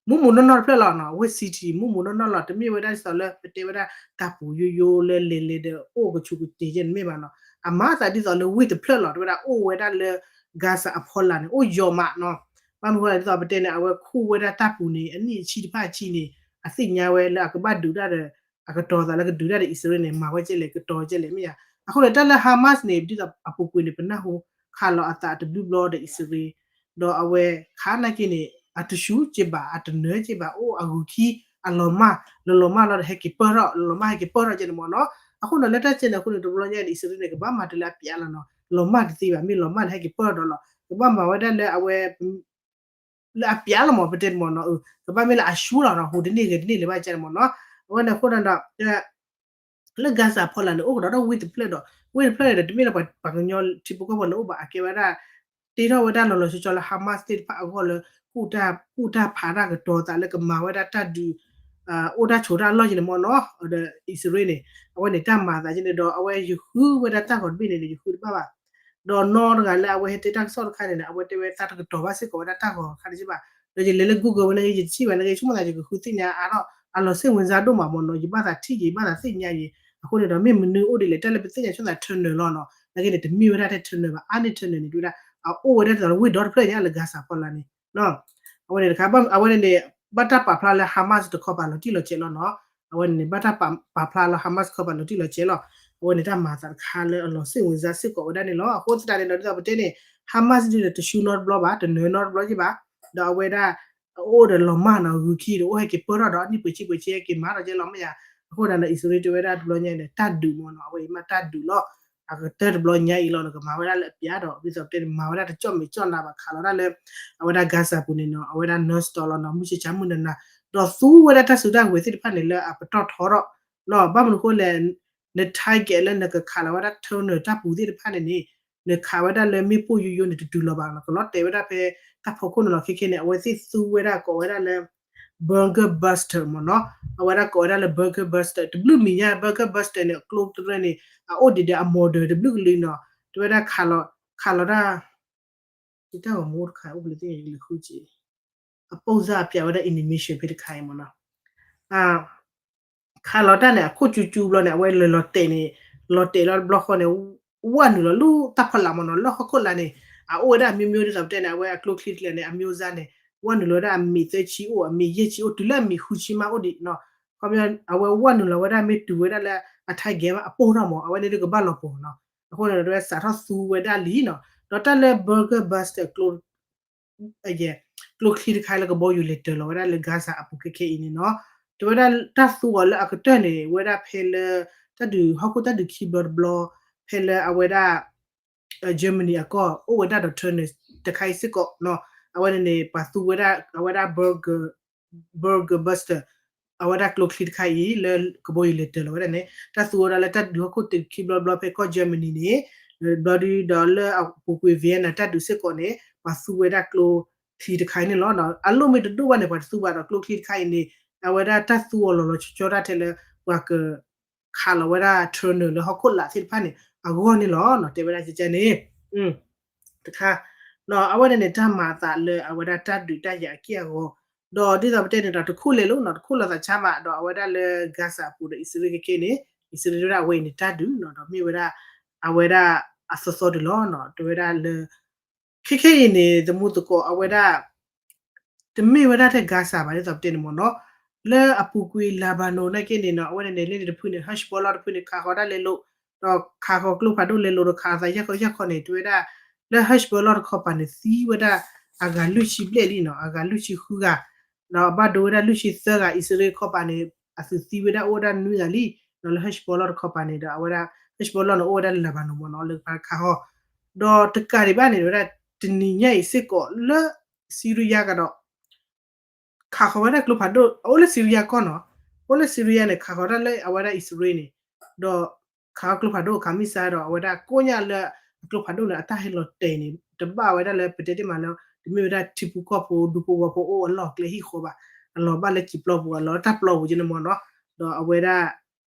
မူးမူးနီၢ်နီၢ်တဖျၢၣ်လီၤနီၤ, အဝဲ city မူးမူးနီၢ်နီၢ်လီၤ, တမ့ၢ်ဝဲဒၣ်ဒ်သိးလၢပတဲဝဲဒၣ်တၢ်ပူၤယိယိလၢလဲၤလဲၤဒီးအိၣ်ကဆူးကတ့ၤယဲၢ်န့ၣ်မ့ၢ်ဘၣ်နီၤ, အမၤသးဒ်သိးလၢဝ့ၢ်တဖျၢၣ်လီၤ, တဲဝဲဒၣ်အိၣ်ဝဲဒၣ်လၢ Gaza အဖီလာ်န့ၣ် အိၣ်ယိာ်မးနီၤ, ဘၣ်မနုၤဃိဒ်သိးပတဲန့ၣ် အဝဲခူၣ်ဝဲဒၣ်တၢ်ပူၤန့ၣ် အနံၣ်အဆံတဖၣ်အဆံန့ၣ် အသ့ၣ်ညါဝဲလၢအကဘၣ်ဒုးတၢ်ဒီး အကတီၤသးလၢကဒုးတၢ်ဒီးအံၣ်စရ့လးန့ၣ် မၤဝဲကဲလဲၣ် ကတီၤကဲလဲၣ်မ့ၢ်ဧါ, အဃိန့ၣ် တၢ်လၢ Hamas န့ၣ် ဒ်သိးအပူၤကွံာ်န့ၣ် ပနၢ်ဟူခးလီၤအသးတဘျုးဘျီဒီးအံၣ်စရ့လး ဒီးအဝဲခးနာ်က့န့ၣ် အတဆူၣ်က့ဘၣ် အတနၢၤက့ဘၣ် အိၣ်အဂုၤခံ အလီၤမၢ် လီၤလီၤမၢ်လီၤဒီးဟဲက့ၤပၢၢ်ထီၣ် လီၤလီၤမၢ်ဟဲက့ၤပၢၢ်ထီၣ်ကဲန့ၣ်မ့ၢ်နီၤ, အဃိန့ၣ်လၢတၢ်ကဲန့ၣ်အဃိန့ၣ် တဘျီညါန့ၣ် အံၣ်စရ့လးန့ၣ် ကဘၣ်မၤတုၤလၢအပျးလီၤနီၤ, လီၤမၢ်တသ့ဘၣ် မ့ၢ်လီၤမၢ်န့ၣ် ဟဲက့ၤပၢၢ်ထီၣ်ဒီးလီၤ ကဘၣ်မၤဝဲဒၣ်လၢအဝဲ လၢအပျးလီၤမ့ၢ် ပတဲမ့ၢ်နီၤ, ကဘၣ်မ့ၢ်လၢအဆူၣ်လီၤနီၤ ဟူးတန့ၢ်ဂဲၤတန့ၢ်လၢၤဘၣ်ကဲန့ၣ်မ့ၢ်နီၤ, အဝဲန့ၣ်အဃိန့ၣ်ဒီး လၢ Gaza ဖီလာ်န့ၣ် အိၣ်ကဒီးဒီးဝ့ၢ်တဖျၢၣ်ဒီး ဝ့ၢ်တဖျၢၣ်န့ၣ်ဒီး တမ့ၢ်လၢပှၤကညီထံဖိကီၢ်ဖိလၢအိၣ်ဘၣ် အကဲဝဲဒၣ် တ့ထီၣ်ဝဲဒၣ်လီၤလီၤဆီဆီလၢ Hamas သ့ၣ်တဖၣ်အဂီၢ်လၢ ကူၣ်တၢ်ဖးတၢ်ကတီၤသးလၢကမၤဝဲဒၣ်တၢ်ဒုး အိၣ်တၢ်ဆိးတၢ်အလီၢ်က့န့ၣ်မ့ၢ်နီၤ ဒီးအံၣ်စရ့လးန့ၣ် အဝဲန့ၣ်တၢ်မၤသးက့န့ၣ်ဒီး အဝဲယဃုဝဲဒၣ်တၢ်ဂီၤတဘ့ၣ်န့ၣ်ဒီး ယဃုတဘၣ်ဘၣ်. ဒီးနီတဂၤလၢအဝဲဟဲတဲတၢ်ကစီၣ်တခါန့ၣ် အဝဲတဲဝဲသးတကတီၤဘၣ်စ့ၢ်ကီးဝဲဒၣ်တၢ်ဂီၤတခါန့ၣ်ဘၣ်. ဒီးယလဲၤလၢ Google ဝဲန့ၣ် ယတထံၣ်ဘၣ်န့ၣ် ယဆိကမိၣ်သးယကဃုသ့ၣ်ညါအါထီၣ် အလီၤစိတ်ဝင်စားဒိၣ်မးမ့ၢ်နီၤ ယဘၣ်သးထံၣ်က့ၤ ယဘၣ်သးသ့ၣ်ညါက့ၤ အဃိန့ၣ်ဒီး မ့ၢ်မနုၤအိၣ်ဒ်လဲၣ် တၢ်လၢပသ့ၣ်ညါဆိသး tunnel လီၤနီၤ နာ်က့န့ၣ် တမ့ၢ်ဝဲဒၣ်ထဲ tunnel ဘၣ် အါန့ၢ် tunnel န့ၣ် တဲဝဲဒၣ် အအိၣ်ဝဲဒၣ်ဒ်သိးလၢဝ့ၢ်ဒီတဖျၢၣ်ညါလၢ Gaza ဖီလာ်န့ၣ် အဝဲန့ၣ်တခါ အဝဲန့ၣ်န့ၣ် ဘၣ်တၢ်ပာ်ဖျါလၢ Hamas တခီပၤလီၤတံၢ်လီၤဆဲးလီၤနီၤ အဝဲန့ၣ်န့ၣ် ဘၣ်တၢ်ပာ်ဖျါလၢ Hamas တခီပၤလီၤတံၢ်လီၤဆဲးလီၤ အဝဲန့ၣ်တၢ်မၤသးတခါလၢအလီၤစိတ်ဝင်စားစ့ၢ်ကီးဝဲဒၣ်န့ၣ်လီၤ. အဃိသတးန့ၣ်ဒီး ဒ်သိးပတဲန့ၣ် Hamas ဒ်ဒီးတဆူနီတဘျီဘၣ် တနၢၤနီတဘျီက့ဘၣ် ဒီးအဝဲဒၣ် အအိၣ်ဒီးလီၤမၢ်နီၤ ဂုၤခံဒီးအိၣ်ဟဲက့ၤပၢၢ်ထီၣ်ဒီးအနံၣ်ပှဲၤဆံပှဲၤဆံဟဲက့ၤမၤထီၣ်ကဲလီၤမ့ၢ်ယါ အဃိဒၣ်ဒီး အံၣ်စရ့လးတဲဝဲဒၣ်တဘျီညါန့ၣ် တၢ်ဒုးမ့ၢ်နီၤ အဝဲအံၤမ့ၢ်တၢ်ဒုးလီၤ အကတၢၢ်တဘျီညါအံၤလီၤ နကမၤဝဲဒၣ်လၢအပျးဒီး ဒ်သိးပတဲန့ၣ် မၤဝဲဒၣ်တကၠီၣ်မဲာ်ကၠီၣ်နၤဘၣ် ခးလီၤဒၣ်လၢ အဝဲဒၣ် Gaza ပူၤန့ၣ်နီၤ အဝဲဒၣ် nurse တီၤလီၤနီၤ မုၢ်ဆ့ၣ်ဆါမုၢ်နၤနၤ ဒီးသူဝဲဒၣ်တၢ်စုတၢ်ကဝဲၤသ့ၣ်တဖၣ်န့ၣ် လၢအပတီၢ်ထီထီၣ်နီၤ ဘၣ်မနုၤအဃိလဲၣ် န target လၢနကခးလီၤဝဲဒၣ် tunnel တၢ်ပူၤသ့ၣ်တဖၣ်န့ၣ်န့ၣ် နခးဝဲဒၣ်လၢမ့ၣ်ပိၢ်ယိယိန့ၣ် တတုၤလီၤဘၣ်နီၤ ကလီၤတဲာ်ဝဲဒၣ်ဖဲတၢ်ဖီခိၣ်န့ၣ်လီၤ ခဲခဲန့ၣ် အဝဲသ့ၣ်သူဝဲဒၣ်ကိးဝဲဒၣ်လၢ bunker buster မ့ၢ်နီၤ အဝဲဒၣ်ကိးဝဲဒၣ်လၢ bunker buster တဘျုးမံၤညါ bunker buster န့ၣ် အကျိတရၢန့ၣ် အအိၣ်ဒံးဒီးအ model တဘျုးကလုာ်နီၤ တဲဝဲဒၣ်ခးလီၤ ခးလီၤတၢ် တၢ်ဂီၤမူတခါအိၣ်ကလၢသ့ၣ်ညါကလၢဃုက့ၤ အပိၢ်စၢ်အပျးဝဲဒၣ် animation ဖဲတခါအံၤမ့ၢ်နီၤ ခးလီၤတၢ်န့ၣ် အခိၣ်ကၠူကၠူဘျီန့ၣ် အဝဲလဲၤလီၤတဲာ်န့ၣ် လီၤတဲာ်လီၤတဘျီဃီန့ၣ် ဝဲနုာ်လီၤလၢတၢ်ဖီလာ်မ့ၢ်နီၤ လၢဟီၣ်ခိၣ်လာ်န့ၣ် အအိၣ်ဝဲဒၣ်အမျိုးမျိုး ဒ်သိးပတဲန့ၣ် အဝဲအကျိချံတခါန့ၣ် အမျိုးစၢ်န့ၣ် ဝဲနုာ်လီၤဝဲဒၣ်အမံၤသၢဆံအိၣ် အမံၤယဲၢ်ဆံအိၣ် တုၤလၢအမံၤဃုဆံမးအိၣ်ဒံးနီၤ ခီပညီ အဝဲဝဲနုာ်လီၤဝဲဒၣ်မ့ၢ်တုၤဝဲဒၣ်လၢအ target မးအပိၢ်ထီၣ်မး အဝဲန့ၣ်ဒုးကဘၣ်လီၤပှီၢ်နီၤ အဃိန့ၣ်ဒီး စးထီၣ်သူဝဲဒၣ်လံနီၤ ဒီးတၢ်လၢ bunker buster ကျိ ကျိချံတခါလၢကဘီယူၤလဲၤတၢၤလီၤဝဲဒၣ်လၢ Gaza အပူၤခဲခဲအံၤန့ၣ်နီၤ တဲဝဲဒၣ်တၢ်သူအီၤလၢအကတၢၢ်န့ၣ် ဝဲဒၣ်ဖဲလၢ တၢ်ဒုးဟီၣ်ခိၣ်တၢ်ဒုးခံဘျီတဘျီ ဖဲလၢအဝဲဒၣ် Germany အကီၢ် အိၣ်ဝဲဒၣ်ဒီး tunnel တခါအံၤစ့ၢ်ကီးနီၤ အဝဲန့ၣ်န့ၣ် ပှၤသူဝဲဒၣ် အဝဲဒၣ် bunker buster အဝဲဒၣ်ကျိချံတခါအံၤ လၢကဘီယူၤလဲၤတၢၤလီၤဝဲဒၣ်န့ၣ် တၢ်သူဝဲဒၣ်လၢတၢ်ဒုးဟီၣ်ခိၣ်တၢ်ဒုးခံဘျီတဘျီဖဲကီၢ် Germany န့ၣ် ဘျီဒုဒီးလၢအပူၤကွံာ် Vienna တၢ်ဒုးစ့ၢ်ကီးန့ၣ် ပှၤသူဝဲဒၣ်ကျိချံတခါအံၤန့ၣ်လီၤ. အလိၣ်မ့ၢ်တဒိၣ်ဘၣ်န့ၣ် ပှၤတသူဘၣ်ဒီးကျိချံတခါအံၤန့ၣ် အဝဲဒၣ်တၢ်သူအီၤလီၤလီၤဆီဆီဒၣ်ထဲလၢ ပှၤက ခးလီၤဝဲဒၣ် tunnel လၢဟီၣ်ခိၣ်လာ်သ့ၣ်တဖၣ်န့ၣ် အဂီၢ်န့ၣ်လီၤ. တဲဝဲဒၣ်ကကဲန့ၣ် တခါ အဝဲန့ၣ်န့ၣ် တၢ်မၤအသးလၢအဝဲဒၣ်တၢ်ဒုးတၢ်ယၤအက့ၢ်အဂီၤ ဒီးဒ်သိးပတဲန့ၣ်ဒီး တခိၣ်လဲၤလိာ်နီၤ တခိၣ်လိာ်သးဆါဘၣ် ဒီးအဝဲဒၣ်လၢ Gaza အပူၤဒီး အံၣ်စရ့လးခဲခဲန့ၣ် အံၣ်စရ့လးတဲဝဲဒၣ်အဝဲအံၤန့ၣ်တၢ်ဒုးနီၤ ဒီးမ့ၢ်ဝဲဒၣ် အဝဲဒၣ်အသီသီဒုးလီၤနီၤ တဲဝဲဒၣ်လၢ ခဲခဲအံၤန့ၣ် သမူသကိးအဝဲဒၣ် တမ့ၢ်ဝဲဒၣ်ထဲ Gaza ဘၣ် ဒ်သိးပတဲန့ၣ်မ့ၢ်နီၤ လၢအပူၤကွံာ် Lebanon နာ်က့န့ၣ်နီၤ အဝဲန့ၣ်န့ၣ် လၢန့ၣ်တဖုန့ၣ် Hezbollah တဖုန့ၣ် ခးဃီၤဒၣ်လဲၤလိာ် ဒီးခးဃီၤကျိဖးဒိၣ်လဲၤလိာ်ဒီးခးသးယၢ်ခီယၢ်ခီန့ၣ် တဲဝဲဒၣ် လၢ Hezbollah တခီပၤန့ၣ် သံဝဲဒၣ်အဂၤလွံၢ်ဆံဘျဲၣ်လံနီၤ အဂၤလွံၢ်ဆံဃုဂၤ ဒီးဘၣ်ဒိဝဲဒၣ်လွံၢ်ဆံသၢဂၤ အံၣ်စရ့လးတခီပၤန့ၣ် အသုးသံဝဲဒၣ်အိၣ်ဝဲဒၣ်နွံဂၤလံ ဒီးလၢ Hezbollah တခီပၤန့ၣ်ဒီးအဝဲဒၣ် Hezbollah န့ၣ် အိၣ်ဝဲဒၣ်လၢ Lebanon မ့ၢ်နီၤ လၢခးဃီၤ ဒီးတကးဒံးဘၣ်န့ၣ် ဝဲဒၣ်တနံၤညါအံၤစ့ၢ်ကီးလၢ Syria ကဒီး ခးဃီၤဝဲဒၣ်ကျိဖးဒိၣ် အအိၣ်လၢ Syria ကီၢ်နီၤ အိၣ်လၢ Syria န့ၣ် ခးဃီၤဒၣ်လၢအဝဲဒၣ်အံၣ်စရ့လးန့ၣ် ဒီးခးဃီၤကျိဖးဒိၣ် ခး missile ဒီးအဝဲဒၣ်ကိးညါလၢအကျိဖးဒိၣ်န့ၣ် အတၢ်ဟဲလီၤတဲာ်န့ၣ် တဘၣ်ဝဲဒၣ်လၢပတဲတ့ၢ်မးလၢ တမ့ၢ်ဝဲဒၣ်ထံဖိကီၢ်ဖိဒူဖိဝီဖိအိၣ်အလီၢ်ကျဲဟံၣ်ဃီဘၣ် အလီၤဘၣ်လၢစံာ်ပျီပူၤ အလီၤတၢ်ပျီပူၤက့န့ၣ်မ့ၢ်နီၤ ဒီးအဝဲဒၣ်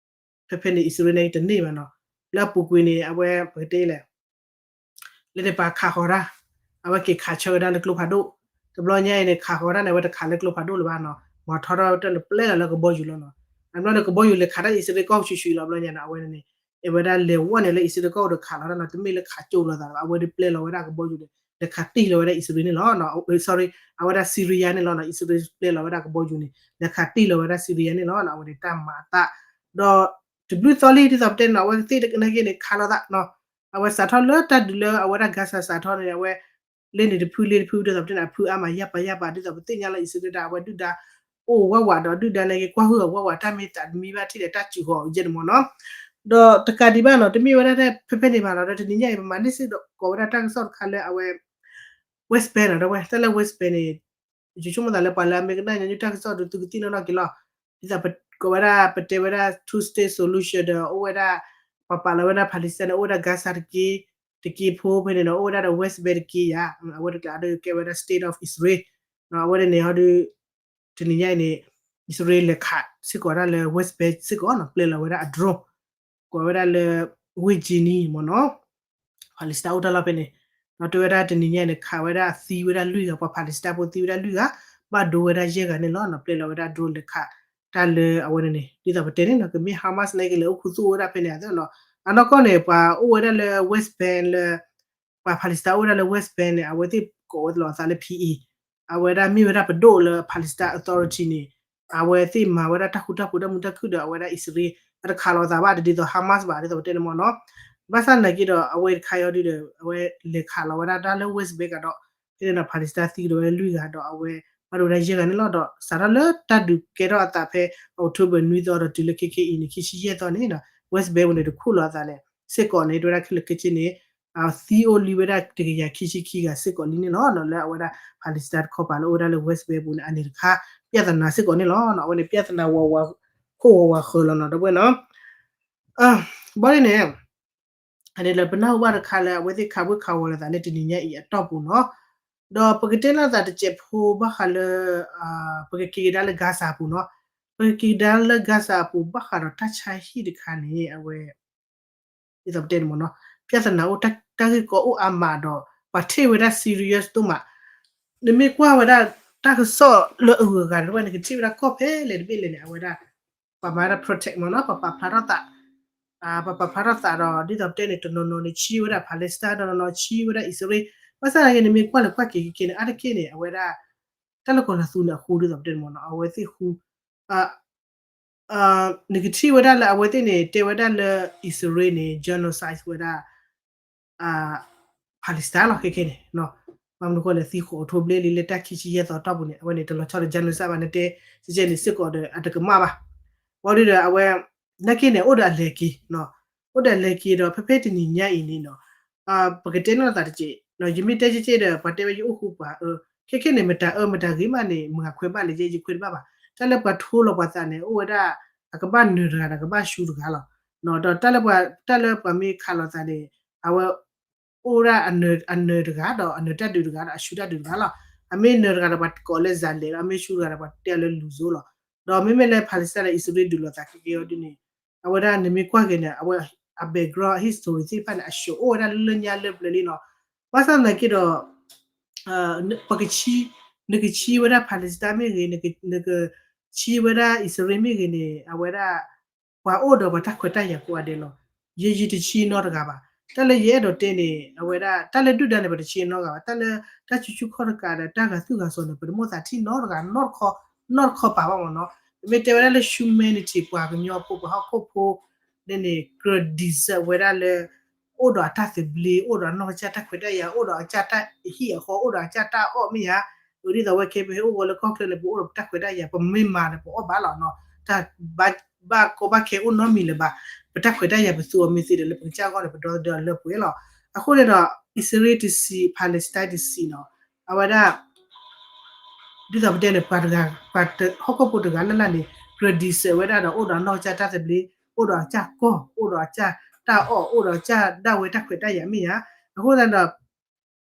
ဖဲဖဲန့ၣ် အံၣ်စရ့လးန့ၣ်တန့ၢ်ဘၣ်နီၤ လၢအပူၤကွံာ်န့ၣ် အဝဲပကတဲလဲၣ် လၢန့ၣ်ပှၤခးဃီၤတၢ် အဝဲက့ၤခးဆၢကဒါလၢကျိဖးဒိၣ် တဘျီညါအံၤန့ၣ် ခးဃီၤတၢ်န့ၣ် အဝဲတခးလၢကျိဖးဒိၣ်လၢၤဘၣ်နီၤ မၤထီထီၣ်တၢ်လၢပျဲလီၤလၢကဘီယူၤလီၤနီၤ အဘျီန့ၣ် ကဘီယူၤလဲၤခးတၢ်အံၣ်စရ့လးကီၢ်ဆူၣ်ဆူၣ်လီၤ ဘျီညါန့ၣ် အဝဲန့ၣ် အဝဲဒၣ်လဲၤဝဲန့ၣ်လၢအံၣ်စရ့လးကီၢ်အိၣ်ဒီးခးလီၤတၢ်နီၤ တမ့ၢ်လၢခးကၠိလိာ်သးဘၣ် အဝဲဒၣ်ပျဲလီၤဝဲဒၣ်ကဘီယူၤန့ၣ် လဲၤခးတံၢ်လီၤဝဲဒၣ်အံၣ်စရ့လးန့ၣ်လီၤ sorry အဝဲဒၣ် Syria န့ၣ်လီၤနီၤ အံၣ်စရ့လးပျဲလီၤဝဲဒၣ်ကဘီယူၤန့ၣ် လဲၤခးတံၢ်လီၤဝဲဒၣ် Syria န့ၣ်လီၤ အဝဲန့ၣ်တၢ်မၤအသး ဒီးတဘျုးသီလံ ဒ်သိးပတဲန့ၣ် အဝဲသ့ၣ်နာ်က့န့ၣ် ခးလိာ်သးနီၤ အဝဲစးထီၣ်လၢတၢ်ဒုးလၢအဝဲဒၣ် Gaza စးထီၣ်န့ၣ် အဝဲ လၢန့ၣ်တဖုလၢတဖု ဒ်သိးပတဲန့ၣ် အဖုအါမးယၢ်ပၤယၢ်ပၤ ဒ်သိးပသ့ၣ်ညါလၢအံၣ်စရ့လးဒၣ် အဝဲဒုၣ်ဒါ အိၣ်ဝးဝးဒီးဒုၣ်ဒါနာ်က့ ကွၢ်ဟုၣ်အဝးဝး တၢ်မ့ၢ်သးတမံဘၣ်ထံၣ်ဒီးတၢ်စူၤဃီၤယဲၢ်န့ၣ်မ့ၢ်နီၤ ဒီးတကးဒံးဘၣ်နီၤ တမ့ၢ်ဝဲဒၣ်ထဲဖဲဖဲန့ၣ်ဘၣ်နီၤ ဒီးတနံၤညါအံၤ ပမၤန့ၢ်စ့ၢ်ကီးဝဲဒၣ်တၢ်ကစီၣ်တခါလၢအဝဲ West Bank နီၤ ဒီးဝဲ တၢ်လၢ West Bank န့ၣ် ယဆိကမိၣ်သးလၢပှၤလၢအမ့ၢ်ကနၣ်ညီနုၢ်တၢ်ကစီၣ်ဒီး သုကသ့ၣ်နီၣ်ထီၣ်က့ၤလီၤ. ဒ်သိးပကိးဝဲဒၣ် ပတဲဝဲဒၣ် two state solution ဒီးအိၣ်ဝဲဒၣ် ပှၤပာ်လီၤဝဲဒၣ် Palestine န့ၣ် အိၣ်ဝဲဒၣ် Gaza တက့ၢ်, တက့ၢ်ဖိဖဲန့ၣ်ဒီး အိၣ်ဝဲဒၣ်ဒီး West Bank တက့ၢ်ယၤ, အဝဲတကျးဒီးကဲဝဲဒၣ် State of Israel အဝဲန့ၣ်ဟီဒီး တနံၤညါအံၤန့ၣ် အံၣ်စရ့လးလဲၤခးစ့ၢ်ကီးဝဲဒၣ်လၢ West Bank စ့ၢ်ကီးနီၤ, ပျဲလီၤဝဲဒၣ်အ drone ကိးဝဲဒၣ်လၢ ဝ့ၢ်ကၠံနံမ့ၢ်နီၤ, Palestine အိၣ်တၢ်လီၢ်ဖဲန့ၣ်, ဒီးတဲဝဲဒၣ်တနံၤညါအံၤန့ၣ် ခးဝဲဒၣ်သံဝဲဒၣ်လွံၢ်ဂၤ, ပှၤ Palestine ဖိသံဝဲဒၣ်လွံၢ်ဂၤ, ဘၣ်ဒိဝဲဒၣ်ယဲၢ်ဂၤန့ၣ်လီၤနီၤ, ပျဲလီၤဝဲဒၣ် drone လဲၤခးတၢ်လၢအဝဲန့ၣ်န့ၣ်, ဒ်သိးပတဲန့ၣ်နီၤ ကမ့ၢ် Hamas န့ၣ် ကလဲၤအိၣ်ခူသူၣ်ဝဲဒၣ်ဖဲန့ၣ်အသိးနီၤ, အနီၢ်ကီၢ်န့ၣ် ပှၤအိၣ်ဝဲဒၣ်လၢ West Bank လၢ ပှၤ Palestine အိၣ်ဝဲဒၣ်လၢ West Bank န့ၣ် အဝဲသ့ၣ်ကိးဝဲလီၤအသးလၢ P A, အဝဲဒၣ်မ့ၢ်ဝဲဒၣ်ပဒိၣ်လၢ Palestine Authority န့ၣ်, အဝဲသ့ၣ်မၤဝဲဒၣ်တၢ်ဃူတၢ်ဖိးတၢ်မုာ်တၢ်ခုၣ်ဒီး အဝဲဒၣ်အံၣ်စရ့လး အတခးလီၤအသးဘၣ် တဒ်သိး Hamas ဘၣ် ဒ်သိးပတဲန့ၣ်မ့ၢ်နီၤ, ဘၣ်ဆၣ်သနာ်က့ဒီး အဝဲတခါအံၤဒုဒီး အဝဲလဲၤခးလီၤဝဲဒၣ်တၢ်လၢ West Bank ကဒီး, ဖဲန့ၣ်ဒီး Palestine သံကဒီးဝဲလွံၢ်ဂၤဒီး အဝဲဘၣ်ဒိဝဲဒၣ်ယဲၢ်ဂၤန့ၣ်လီၤ, ဒီးစးထီၣ်လၢတၢ်ဒုးကဲထီၣ်အသးဖဲ October နွံသီဒီးတုၤလၢခဲခဲအံၤန့ၣ် ခံဆံယဲၢ်သီန့ၣ်နီၤ, West Bank ပူၤန့ၣ် တခူၣ်လီၤအသးလဲၣ် စ့ၢ်ကီးန့ၣ် တဲဝဲဒၣ်ခဲလၢာ်ခဲဆ့န့ၣ် သံအိၣ်လံဝဲဒၣ်တကယၤခံဆံခံဂၤစ့ၢ်ကီးလံန့ၣ်လီၤ, လၢအဝဲဒၣ် Palestine တခီပၤလၢအိၣ်ဝဲဒၣ်လၢ West Bank ပူၤန့ၣ် အန့ၣ်တခါ ပြဿနာစ့ၢ်ကီးန့ၣ်လီၤ, အဝဲန့ၣ် ပြဿနာဝးဝး ခိၣ်ဝးဝးဃၢၤလီၤနီၤ ဒီပုၢ်ဝဲၢ်နီၤ, ဘၣ်န့ၣ်န့ၣ် အန့ၣ်လၢပနၢ်ဟူဘၣ်တခါလၢ အဝဲသ့ၣ်ခးဝ့ၢ်ခးဝီၤလီၤသးလၢတနံၤညါအံၤအတီၢ်ပူၤနီၤ, ဒီးပကတဲလိာ်သးတစဲးဖိဘၣ်ဃးလၢ ပကက့ၤကဒါလၢ Gaza အပူၤနီၤ, ပကက့ၤကဒါလၢ Gaza အပူၤဘၣ်ဃးဒီးတၢ်ဆါဟံၣ်တခါန့ၣ် အဝဲ ဒ်သိးပတဲန့ၣ်မ့ၢ်နီၤ, ပြဿနာအိၣ် တၢ်ဂ့ၢ်ကီအိၣ်အါမးဒီး ပှၤထံၣ်ဝဲဒၣ် serious ဒိၣ်မး, နမ့ၢ်ကွၢ်ဝဲဒၣ်တၢ်ကစီၣ်လၢအဂုၤအဂၤတဖၣ်န့ၣ် ကထံၣ်ဝဲဒၣ်ကီၢ်ဖဲလဲၣ်တဘ့ၣ်လဲၣ်န့ၣ် အဝဲဒၣ် ပှၤမၤဝဲဒၣ် protect မ့ၢ်နီၤ, ပှၤပာ်ဖျါထီၣ်သး ပှၤပာ်ဖျါထီၣ်သးဒီး ဒ်သိးပတဲန့ၣ် တနီၤနီၤန့ၣ် ဆံးဝဲဒၣ် Palestine တနီၤနီၤဆံးဝဲဒၣ် အံၣ်စရ့လး, ဘၣ်ဆၣ်သနာ်က့ နမ့ၢ်ကွၢ်လဲၤကွၢ်က့ၤခဲခဲန့ၣ် အါတက့ၢ်န့ၣ် အဝဲဒၣ် တၢ်လၢကီၤလၤသူန့ၣ် အဃူဒ်သိးပတဲန့ၣ်မ့ၢ်နီၤ, အဝဲသ့ၣ်ဃူ နကထံၣ်ဝဲဒၣ်လၢအဝဲသ့ၣ်န့ၣ် တဲဝဲဒၣ်လၢ အံၣ်စရ့လးန့ၣ် genocide ဝဲဒၣ် Palestine လီၤ ခဲခဲန့ၣ်, ဘၣ်မနုၤဃိလဲၣ် သံဃိးထိဘျဲၣ်လံလၢတၢ်ခံဆံယဲၢ်သီတီၢ်ပူၤန့ၣ် အဝဲန့ၣ် တလီၤဆီဒီး genocide ဘၣ် နတဲကဲန့ၣ်စ့ၢ်ကီးဒီး အတကမၣ်ဘၣ်, ဘၣ်ဒီးအဝဲ နာ်က့န့ၣ် အိၣ်ဒီးအလဲၤက့ၤ အိၣ်ဒီးအလဲၤက့ၤဒီး ဖဲဖဲတနံၤညါအံၤန့ၣ်နီၤ, ပကတဲန့ၢ်လိာ်သးတက့ၢ်, ယမ့ၢ်တဲကဲကဲဒီး ပှၤတဲဝဲယအိၣ်ဃူပှၤအၢ, ခဲခဲန့ၣ် မတၤအၢမတၤဂ့ၤမးန့ၣ် မၤခွဲးဘၣ်လၢယဲ ယခွဲးတဘၣ်ဘၣ်, တၢ်လၢပှၤထိလီၤပှၤသးန့ၣ် အိၣ်ဝဲဒၣ် အကဘၣ်နၢၤတဂၤဒီး ကဘၣ်ဆူတဂၤလီၤ, ဒီးတၢ်လၢပှၤ တၢ်လၢပှၤမ့ၢ်ခးလီၤသးန့ၣ် အဝဲ အိၣ်ဒၣ်အနၢၤတဂၤဒီး အနၢၤတၢ်ဒုးတဂၤဒီး အဆူတၢ်ဒုးတဂၤလီၤ, အမ့ၢ်နၢၤတဂၤဒီး ပှၤကိးလၢ ဇာတ်လမ်း ဒီး အမ့ၢ်ဆူတဂၤဒီး ပှၤတဲအီၤလၢလူၤစိလီၤ, ဒီးမ့မ့ၢ်လၢ Palestine ဒီး အံၣ်စရ့လး ဒုးလိာ်သးခဲကဲအီၤဒ်န့ၣ်, အဝဲဒၣ်နမ့ၢ်ကွၢ်က့ၤန့ၣ် အဝဲ အ background history သ့ၣ်တဖၣ်န့ၣ် အ show အိၣ်ဝဲဒၣ်လၢညါလၢပျၢၤလံနီၤ, ဘၣ်ဆၣ်သနာ်က့ဒီး ပကဆံ နကဆံဝဲဒၣ် Palestine မ့ၢ်ဂ့ၤ, နကဆံဝဲဒၣ် အံၣ်စရ့လး မ့ၢ်ဂ့ၤန့ၣ် အဝဲဒၣ် ပှၤအိၣ်ဒီးပှၤတၢ်ခွဲးတၢ်ယာ်ကိးဂၤဒဲးလီၤ, ယဲယတဆံနီတဂၤဘၣ်, တၢ်လၢယအဲၣ်ဒိးတဲန့ၣ် အဝဲဒၣ် တၢ်လၢဒုၣ်ဒါန့ၣ် ပတဆံနီတဂၤဘၣ်, တၢ်လၢတၢ်ဆူၣ်ဆူၣ်ခီၣ်တကးဒီး တၢ်ဂၤသူၣ်ဂၤစီၤန့ၣ် ပတမိၣ်သးထံၣ်နီတဂၤ နီတခီ နီတခီပာ်ဘၣ်မ့ၢ်နီၤ, ပမ့ၢ်တဲဝဲဒၣ်လၢ humanity ပှၤကညီဖိ ပှၤဟီၣ်ခိၣ်ဖိ န့ၣ်န့ၣ် ကြၢး deserve ဝဲဒၣ်လၢ အိၣ်ဒီးအတၢ်သဘျ့ အိၣ်ဒီးအနီၢ်ကစၢ်တၢ်ခွဲးတၢ်ယာ် အိၣ်ဒီးအကစၢ်တၢ်ဟံၣ်အဃီ အိၣ်ဒီးအကစၢ်တၢ်အီၣ်မ့ၢ်ဧါ, ဒ်သိးဝဲခဲဖဲအိၣ်ဝဲလၢကီၢ်ချၢန့ၣ် ပအိၣ်ဒီးပတၢ်ခွဲးတၢ်ယာ် ပမ့ၢ်မၤဒီးပအီၣ်ဘၣ်လီၤနီၤ, တၢ်ဘၣ်ကီဘၣ်ခဲအိၣ်နီတမံၤလၢၤဘၣ်, ပတၢ်ခွဲးတၢ်ယာ်ပသူအီၤမ့ၢ်သ့ဒီး လၢပကစၢ်ဂီၢ်န့ၣ် ပဒီသဒၢအီၤလၢပှဲၤလီၤ, အဃိန့ၣ်ဒီး အံၣ်စရ့လးတဆံး Palestine တဆံးနီၤ, အဝဲဒၣ် ဒ်သိးပတဲန့ၣ် ပှၤတဂၤ ပှၤတ ဟီၣ်ခိၣ်ဖိတဂၤလၢ်လၢ်န့ၣ် ကြၢး deserve ဝဲဒၣ်ဒီး အိၣ်ဒီးအနီၢ်ကစၢ်တၢ်သဘျ့ အိၣ်ဒီးအကစၢ်ကီၢ် အိၣ်ဒီးအကစၢ်တၢ်အီၣ် အိၣ်ဒီးအကစၢ်ဒၣ်ဝဲတၢ်ခွဲးတၢ်ယာ်မ့ၢ်ဧါ, အဃိသတး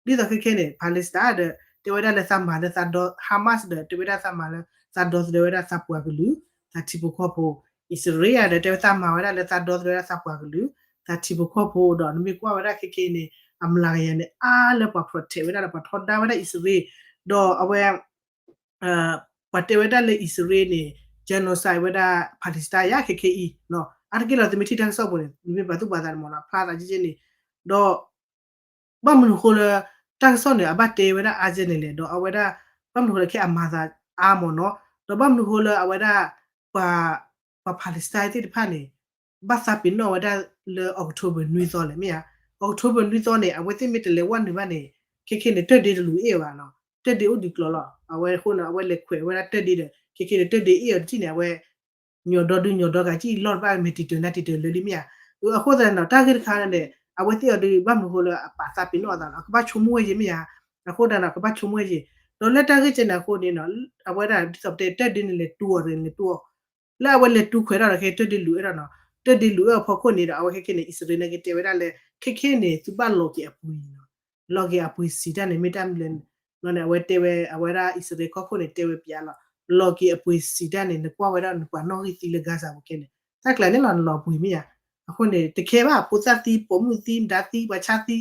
ဒီး ဒ်သိးခဲခဲန့ၣ် Palestine ဒီး တဲဝဲဒၣ်လၢသးမၤလၢသးဒီ Hamas ဒီး တဲဝဲဒၣ်သးမၤလၢသးဒီသဒၢဝဲဒၣ်သးပှၤကလုာ် သးထံဖိကီၢ်ဖိ, အံၣ်စရ့လးဒီး တဲဝဲသးမၤဝဲဒၣ်လၢသးဒီသဒၢဝဲဒၣ်သးပှၤကလုာ် သးထံဖိကီၢ်ဖိဒီး နမ့ၢ်ကွၢ်ဝဲဒၣ်ခဲခဲအံၤန့ၣ် အမျးကယၤန့ၣ် အါလၢပှၤ protect ဝဲဒၣ်ဒီး ပှၤထီဒါဝဲဒၣ်အံၣ်စရ့လး, ဒီးအဝဲ ပှၤတဲဝဲဒၣ်လၢအံၣ်စရ့လးန့ၣ် genocide ဝဲဒၣ် Palestine ယါခဲခဲအံၤ, အါတက့ၢ်လီၤ သုမ့ၢ်ထံၣ်တၢ်ကစီၣ်ပူၤန့ၣ် နမ့ၢ်ပာ်သူၣ်ပာ်သးန့ၣ်မ့ၢ်နီၤ ဖျါသးကဲကဲန့ၣ်, ဒီး ဘၣ်မနုၤဃိလၢ တၢ်ကစီၣ်န့ၣ် အဘၣ်တဲဝဲဒၣ်အါကဲန့ၣ်လဲၣ်, ဒီးအဝဲဒၣ် ဘၣ်မနုၤဃိလၢခဲအမၤသးအါမ့ၢ်နီၤ, ဒီးဘၣ်မနုၤဃိလၢအဝဲဒၣ် ပှၤ ပှၤ Palestine သ့ၣ်တဖၣ်န့ၣ် ဘၣ်သးပ့ၤနီၣ်ဝဲဒၣ်လၢ October နွံသီလဲၣ်မ့ၢ်ဧါ, October နွံသီန့ၣ် အဝဲသ့ၣ်မ့ၢ်တလဲၤဝဲနုာ်ဘၣ်န့ၣ် ခဲခဲန့ၣ် တၢၢ်ဒ့တလူၤအ့ၣ်ဘၣ်နီၤ, တၢၢ်ဒ့အိၣ်ဒံးကျိၤလီၤ, အဝဲအဃိန့ၣ် အဝဲလဲၤခွဲးဝဲဒၣ်တၢၢ်ဒ့ဒီး ခဲခဲန့ၣ် တၢၢ်ဒ့အ့ၣ်အီၤတထံၣ်န့ၣ် အဝဲ ညီဒီဒုညီဒီကးကံၣ်လီၢ်တဘၣ် မဲာ်တံာ်တၢၤနါတံာ်တၢၤလၢလံမ့ၢ်ဧါ, အဃိသတးန့ၣ် တၢ်ဂ့ၢ်တခါန့ၣ် အဝဲသ့ၣ်အီၤဒုး ဘၣ်မနုၤဃိလၢအပာ်သးပ့ၤနီၣ်အသးနီၤ အကဘၣ်ဆိကမိၣ်ဝဲယဲၢ်မ့ၢ်ဧါ, အဃိသတးန့ၣ် ကဘၣ်ဆိကမိၣ်ဝဲယဲၢ်, ဒီးလၢတၢ်ဂ့ၢ်ကဲန့ၣ်အဃိန့ၣ်နီၤ အဝဲဒၣ်ဒ်သိးပတဲတၢၢ်ဒ့န့ၣ် လဲၤတူအီၤတဂ့ၤ လဲၤတူအီၤ လၢအဝဲလဲၤတူခွဲးထီၣ်ဒီးခဲတၢၢ်ဒ့လူၤအဲၣ်ဒိးနီၤ, တၢ်ဒုးလူၤအၢအဖီခိၣ်န့ၣ်ဒီး အဝဲခဲခဲန့ၣ် အံၣ်စရ့လးန့ၣ်ကတဲဝဲဒၣ်လၢ ခဲခဲန့ၣ် သုဘၣ်လီၤက့ၤအပှ့ၤန့ၣ်လီၤ. လီၤက့ၤအပှ့ၤစံးတၢ်န့ၣ် မ့ၢ်တၢ်မနုၤလဲၣ်န့ၣ် အဝဲတဲဝဲ အဝဲဒၣ်အံၣ်စရ့လးကီၢ်ခိၣ်န့ၣ် တဲဝဲပျးလီၤ. လီၤက့ၤအပှ့ၤစံးတၢ်န့ၣ် နကွၢ်ဝဲဒၣ်နပှၤနီၣ်ဂံၢ်သံလၢ Gaza ပူၤခဲန့ၣ် တၢ်ကျါန့ၣ်လီၤ နလီၤပှ့ၤမ့ၢ်ဧါ. အဃိန့ၣ် တခဲဘၣ် ဖိသၣ်သံ ပိာ်မုၣ်သံ မဒါသံ ပှၤဆါသံ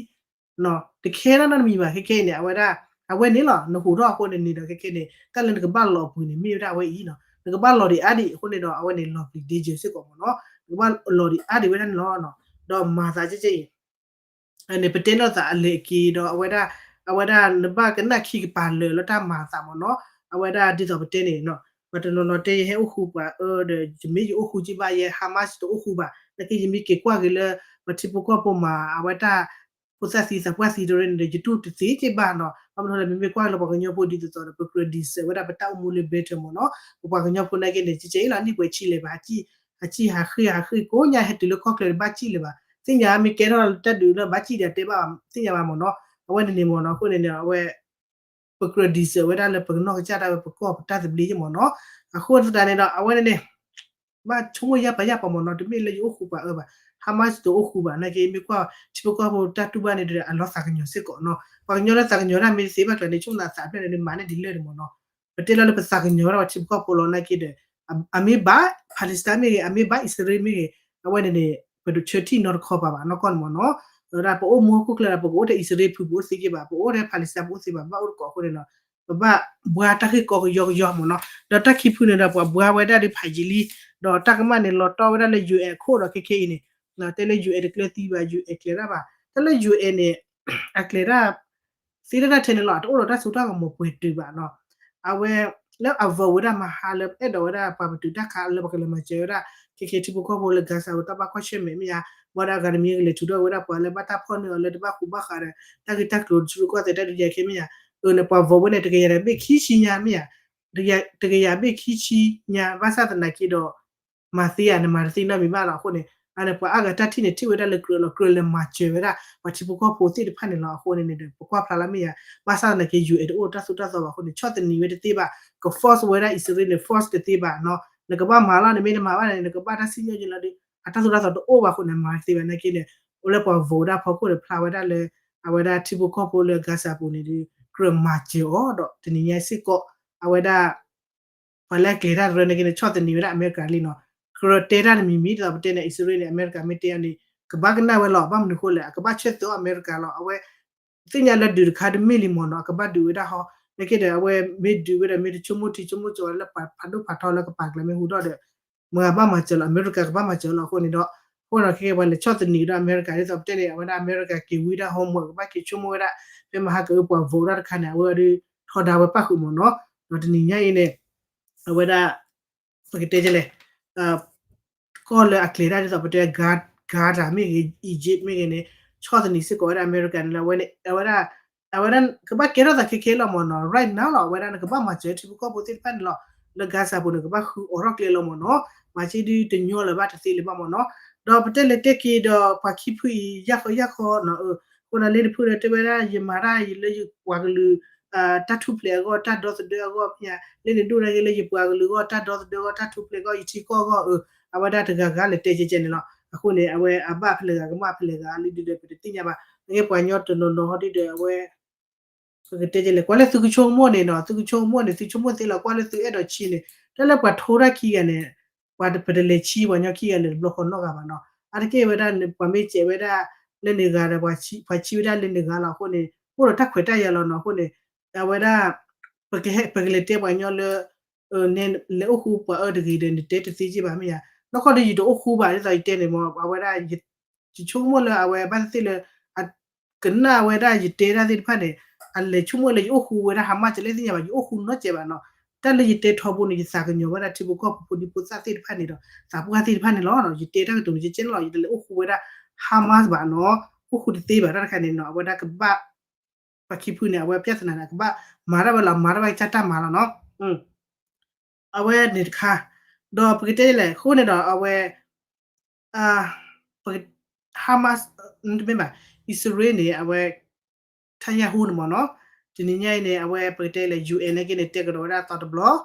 တခဲဒၣ်နီတမံၤဘၣ် ခဲခဲအံၤန့ၣ် အဝဲဒၣ် အဝဲန့ၣ်လီၤ နဟူးထီၣ်အဃိန့ၣ်န့ၣ်ဒီး ခဲခဲန့ၣ် တၢ်လၢနကဘၣ်လီၤပှ့ၤန့ၣ် မ့ၢ်ဝဲဒၣ်အဝဲအံၤနီၤ နကဘၣ်လီၤဒံးအါဒံးအဃိန့ၣ်ဒီး အဝဲန့ၣ်လီၤပျံၤဒ့ယဲၢ်စ့ၢ်ကီးမ့ၢ်နီၤ နကဘၣ်လီၤဒံးအါဒံးဝဲဒၣ်န့ၣ်လီၤ. ဒီးမၤသးကဲကဲအံၤ န့ၣ် ပတဲလီၤသးအလဲၤအက့ၤဒီး အဝဲဒၣ် အဝဲဒၣ်နဘၣ်ကနၣ်ခံကပၤလၢာ်လၢတၢ်မၤအသးမ့ၢ်နီၤ အဝဲဒၣ်ဒ်သိးပတဲန့ၣ်နီၤ ပှၤတနီၤနီၤတဲယဟဲအိၣ်ဃူပှၤအၢဒီး ယမ့ၢ်ယအိၣ်ဃူက့ဘၣ် ယဲ Hamas တအိၣ်ဃူဘၣ် နာ်က့ယမ့ၢ်က့ၤကွၢ်က့ၤလၢ ပှၤထံဖိကီၢ်ဖိမၤ အဝဲတၢ် ဖိသၣ်သံသးပှၢ်သံတရၢန့ၣ်ဒီး ယတူၢ်တသ့က့ဘၣ်နီၤ ဘၣ်မနုၤလဲၣ် မ့မ့ၢ်ကွၢ်လၢပှၤကညီဖိဒ်သိးသိးဒီး ပကြၢး deserve ဝဲဒၣ်ပတၢ်အိၣ်မူလၢ better မ့ၢ်နီၤ ပပှၤကညီဖိနာ်က့န့ၣ် ကဲကဲအံၤလီၤ နံၣ်ပှဲၤဆံလဲၤဘၣ် ဟးစံၣ်ဟးဃ့ၢ်ဟးဃ့ၢ်ကိးညါ ဟဲတုၤလၢကီၢ်ချၢဘၣ်စံၣ်လၢၤဘၣ် သ့ၣ်ညါမ့ၢ်ကဲထီၣ်တၢ်ဒုးလၢဘၣ်စံၣ်ဒီးတဲဘၣ်သ့ၣ်ညါဘၣ်မ့ၢ်နီၤ အဝဲန့ၣ်န့ၣ်မ့ၢ်နီၤ အဃိန့ၣ်န့ၣ် အဝဲ ပကြၢး deserve ဝဲဒၣ်လၢပကနီၢ်ကစၢ်ဒၣ်ဝဲ ပကီၢ်ပတၢ်သဘျ့ယဲၢ်မ့ၢ်နီၤ အဃိသတးန့ၣ်ဒီး အဝဲန့ၣ်န့ၣ် ဘၣ်ဆိကမိၣ်ယါပာ်ယါပာ်မ့ၢ်နီၤ တမ့ၢ်လၢယအိၣ်ဃူပှၤအၢဘၣ် Hamas တအိၣ်ဃူဘၣ် နာ်က့မ့ၢ်ကွၢ် ထံဖိကီၢ်ဖိတၢ်တူၢ်ဘၣ်န့ၣ်ဒီး အလီၤသးကညီၤစ့ၢ်ကီးနီၤ ပှၤကညီလၢသးကညီၤတၢ်မ့ၢ်တသ့ဘၣ်ကျါန့ၣ် ဆိကမိၣ်သးအဖျၢၣ်န့ၣ် မၤန့ၢ်ဒ်လဲၣ်န့ၣ်မ့ၢ်နီၤ ပတဲလီၤလၢပသးကညီၤဝဲဒၣ်ပှၤထံဖိကီၢ်ဖိလီၤ နာ်က့ဒီး အမ့ၢ်ဘၣ် Palestine မ့ၢ်ဂ့ၤ အမ့ၢ်ဘၣ် အံၣ်စရ့လးမ့ၢ်ဂ့ၤ အဝဲန့ၣ်န့ၣ် ပတဆၢထံၣ်နီတခီပၤဘၣ် နီၢ်ကီၢ်န့ၣ်မ့ၢ်နီၤ ဝဲဒၣ်ပအိၣ်မူဟီၣ်ခိၣ်ချၢဒီး ပကအိၣ်ထဲအံၣ်စရ့လးဖု ပအိၣ်သ့က့ဘၣ် ပအိၣ်ထဲ Palestine ပအိၣ်သ့ဘၣ် ဘၣ်အိၣ်တကိးအဃိန့ၣ်နီၤ ပဘၣ်ဘှါတၢ်ဂ့ၢ်ကီကယီကယီမ့ၢ်နီၤ ဒီးတၢ်ခံဖုန့ၣ်ဒီး ပှၤဘှါဝဲဒၣ်ဒ်ဖးယံာ်လံ ဒီးတၢ်ကမၣ်န့ၣ် လီၤတီဝဲဒၣ်လၢ ယူၣ်အဲၣ် အခိၣ်ဒီးခဲခဲအံၤန့ၣ် တဲလၢ ယူၣ်အဲၣ် တကျၢၤသံဘၣ် ယူၣ်အဲၣ် ကျဲၤတၢ်ဘၣ် တၢ်လၢ ယူၣ်အဲၣ် န့ၣ် အကျဲၤတၢ် သ့တၢ်ထဲန့ၣ်လီၤ အတအိၣ်ဒီးတၢ်စိတၢ်ကမီၤပှဲၤတုၤဘၣ်နီၤ အဝဲ လၢအ vote ဝဲဒၣ်မဟါလၢအဲၣ်ဒိးဝဲဒၣ်ပှၤပတုာ်တၢ်ခးလၢပကလဲၤမၤစၢၤဝဲဒၣ် ခဲခဲထံဖိကီၢ်ဖိလၢ Gaza ပူၤတၢ်ဘၣ်ကွၢ်ဆၢၣ်မဲာ်မ့ၢ်ဧါ ဘၣ်ဒီးအဂၤတမံၤကလဲၤထုးထီၣ်ဝဲဒၣ်ပှၤလၢဘၣ်တၢ်ဖီၣ်န့ၢ်အီၤလၢတဘၣ်ဃူဘၣ်ဃးဒီး တၢ်ဂ့ၢ်တၢ်ကျိၤတဆူတကီၢ်သဲးတၢ်ဒုးယၤခဲမ့ၢ်ဧါ အန့ၣ် ပှၤ vote ဝဲန့ၣ် တကယၤဒီးဘ့ၣ်ခံဆံညါမ့ၢ်ဧါ တကယၤဘ့ၣ်ခံဆံညါ ဘၣ်ဆၣ်သနာ်က့ဒီး မၤသ့ဧါ နမၤတသ့နီတမံၤဘၣ်လီၤ အဃိန့ၣ် အန့ၣ် ပှၤအါဂၤတၢ်ထံၣ်န့ၣ် ထံၣ်ဝဲဒၣ်လၢကြၢးလီၤ ကြၢးလဲၤမၤစၢၤဝဲဒၣ် ပှၤထံဖိကီၢ်ဖိသ့ၣ်တဖၣ်န့ၣ်လီၤ အဃိန့ၣ်န့ၣ်ဒီး ပကွၢ်ဖျါလီၤမ့ၢ်ဧါ ဘၣ်ဆၣ်သနာ်က့ ယူၣ်အဲၣ် တအိၣ်တၢ်သိၣ်တၢ်သီဘၣ်အဃိန့ၣ် ဆီၣ်သနံးဝဲတသ့ဘၣ် က force ဝဲဒၣ်အံၣ်စရ့လးန့ၣ် force တသ့ဘၣ်နီၤ နကဘၣ်မၤလီၤ နမ့ၢ်တမၤဘၣ်န့ၣ် နကဘၣ်တၢ်စံၣ်ညီၣ်ယလီၤဒီး အတၢ်သိၣ်တၢ်သီတအိၣ်ဘၣ်အဃိန့ၣ် မၤတသ့ဘၣ်နာ်က့န့ၣ် အိၣ်လၢပှၤ vote ဒၣ်ဖီခိၣ်ဒီးဖျါဝဲဒၣ်လၢ အဝဲဒၣ်ထံဖိကီၢ်ဖိလၢ Gaza ပူၤန့ၣ်ဒီး ကြၢးမၤစၢၤအီၤဒီး တနံၤညါစ့ၢ်ကီး အဝဲဒၣ် ပှၤလၢအကျဲၤတၢ်တရၢန့ၣ်က့န့ၣ် ဆီၣ်သနံးဝဲဒၣ်အမဲရကၤလံနီၤ ကြၢးတဲတၢ်တမံၤမံၤ ဒ်သိးပတဲန့ၣ် အံၣ်စရ့လးန့ၣ် အမဲရကၤမ့ၢ်တဲအီၤန့ၣ် ကဘၣ်ကနၣ်ဝဲလီၤ ဘၣ်မနုၤဃိလဲၣ် အကဘၣ်ဆၢသၢအီၤအမဲရကၤလီၤ အဝဲ သ့ၣ်ညါလၢဒုးတခါတမ့ၢ်လံမ့ၢ်နီၤ အကဘၣ်ဒုးဝဲဒၣ်ဟီ နာ်က့ဒီး အဝဲမ့ၢ်ဒုးဝဲဒီး မ့ၢ်တဆိကမိၣ်ထံဆိကမိၣ်ကီးလၢပှၤဖးဒိၣ်ဖးထီလၢကပာ်ကျဲမ့ၢ်ဟူထီၣ်ဒီး မၤဘၣ်မၤစၢၤလီၤ အမဲရကၤကဘၣ်မၤစၢၤလီၤအဃိန့ၣ်ဒီး အဃိဒီးခဲကဲပှၤလဲၤဆီၣ်သနံးဒီးအမဲရကၤဒ်သိးပတဲန့ၣ် အဝဲဒၣ်အမဲရကၤက့ၤဝံဒၣ် homework ကဘၣ်က့ၤဆိကမိၣ်ဝဲဒၣ် ဖဲမဟါကအုပှၤ vote ဒၣ်တခါန့ၣ် အဝဲဒၣ်ထီဒါဝဲပၣ်ဃုာ်မ့ၢ်နီၤ ဒီးတနံၤညါအံၤန့ၣ် အဝဲဒၣ် ပကတဲဒ်လဲၣ် ကီၢ်လၢအကျဲၤတၢ်ဒ်သိးပတဲ Gaza မ့ၢ်ဂ့ၤ Egypt မ့ၢ်ဂ့ၤန့ၣ် ဆီၣ်သနံးစ့ၢ်ကီးဝဲဒၣ်အမဲရကၤန့ၣ်လၢ အဝဲဒၣ် အဝဲဒၣ်ကဘၣ်ကဲထီၣ်သးခဲခဲလီၤမ့ၢ်နီၤ right now လီၤ အဝဲဒၣ်နကဘၣ်မၤစၢၤထံဖိကီၢ်ဖိသ့ၣ်တဖၣ်န့ၣ်လီၤ လၢ Gaza ပူၤန့ၣ် ကဘၣ်ဃုအီၤထီၣ်ကျဲလီၤမ့ၢ်နီၤ မၤစ့ဒုတညီလၢၤဘၣ်တသ့လၢၤဘၣ်မ့ၢ်နီၤ ဒီးပတဲလဲၤတဲက့ၤဒီးပှၤခံဖုအံၤ ယၢ်ဃီယၢ်ဃီ အဃိဒီးလၢနဖုဒီးတဲဝဲဒၣ် ယမၤတၢ်ယလၢယပှၤကလုာ် တၢ်ထူၣ်ဖျဲးအဂီၢ် တၢ်ဒီသဒၢအဂီၢ်မ့ၢ်ဧါ လၢနဒိၣ်ဒၣ်က့ၤလၢယပှၤကလုာ်အဂီၢ် တၢ်ဒီသဒၢအဂီၢ် တၢ်ထူၣ်ဖျဲးအဂီၢ် ယထံကီၢ်အဂီၢ် အဝဲဒၣ်တဂၤဂၤလဲၤတဲကဲကဲန့ၣ်လီၤ အဃိန့ၣ် အဝဲအဘၣ်ဖဲလဲၣ်ဂၤ ကမၣ်ဖဲလဲၣ်ဂၤလံဒုဒီး ပတသ့ၣ်ညါဘၣ် နကဲပှၤကညီတနီၤနီၤဟီဒုဒီး အဝဲ ပကတဲဒ်လဲၣ် ကွၢ်လၢသုကဆိကမိၣ်န့ၣ်နီၤ သုကဆိကမိၣ်န့ၣ် သုဆိကမိၣ်သ့လီၤ ကွၢ်လၢသုအဲၣ်ဒိးဆံးန့ၣ် တၢ်လၢပှၤထိတၢ်ခံဂၤန့ၣ် ပှၤပတလဲၤဆံးပှၤကညီခံဂၤန့ၣ်တဘျီဃီနီတဂၤဘၣ်နီၤ အါတက့ၢ်ဝဲဒၣ် ပှၤမ့ၢ်စဲးဝဲဒၣ် လၢန့ၣ်ဂၤဒီး ပှၤဆံးဝဲဒၣ်လၢန့ၣ်ဂၤလီၤ အဃိန့ၣ် အိၣ်ဒီးတၢ်ခွဲးတၢ်ယာ်လီၤနီၤ အဃိန့ၣ် အဝဲဒၣ် ပကလဲၤတဲပှၤကညီလၢ လဲၤအိၣ်ဃူပှၤအၢတဂ့ၤဒီး နတဲတသ့က့ဘၣ်မ့ၢ်ဧါ နီၢ်ကီၢ်ဒီးယတအိၣ်ဃူဘၣ် ဒ်သိးယတဲန့ၣ်မ့ၢ် အဝဲဒၣ် ယဆိကမိၣ်လၢအဝဲဘၣ်သ့ၣ်သ့ၣ်လၢ ကနၣ်ဝဲဒၣ်ယတဲတၢ်သ့ၣ်တဖၣ်န့ၣ် အလဲၤဆိကမိၣ်လၢယအိၣ်ဃူဝဲဒၣ် Hamas တလဲသ့ၣ်ညါဘၣ် ယအိၣ်ဃူနီတစဲးဘၣ်နီၤ တၢ်လၢယတဲထီဘိန့ၣ် ယသးကညီၤဝဲဒၣ်ထံဖိကီၢ်ဖိဖိဒံဖိသၣ်သ့ၣ်တဖၣ်န့ၣ်ဒီး သးပှၢ်သ့ၣ်တဖၣ်န့ၣ်လီၤ ယတဲတၢ်ကတိၤန့ၣ် ကဲကဲန့ၣ်လီၤ ယတလဲၤအိၣ်ဃူဝဲဒၣ် Hamas ဘၣ်နီၤ အိၣ်ဃူတသ့ဘၣ်တၢ်တခါန့ၣ်နီၤ အဝဲဒၣ်ကဘၣ် ပှၤခံဖုန့ၣ် အဝဲ ပြဿနာ န့ၣ် ကဘၣ်မၤတၢ်ဝဲလီၤ မၤတၢ်ဝဲကစၢ်တၢ်မၤလီၤနီၤ အဝဲန့ၣ်တခါ ဒီးပကတဲလဲၣ် အဃိန့ၣ်ဒီး အဝဲ Hamas တမ့ၢ်ဘၣ် အံၣ်စရ့လးန့ၣ် အဝဲ Netanyahu န့ၣ်မ့ၢ်နီၤ တနံၤညါအံၤန့ၣ် အဝဲပကတဲလဲၣ် ယူၣ်အဲၣ် န့ၣ်က့န့ၣ် တဲကဒီးဝဲဒၣ်အသီတဘျီ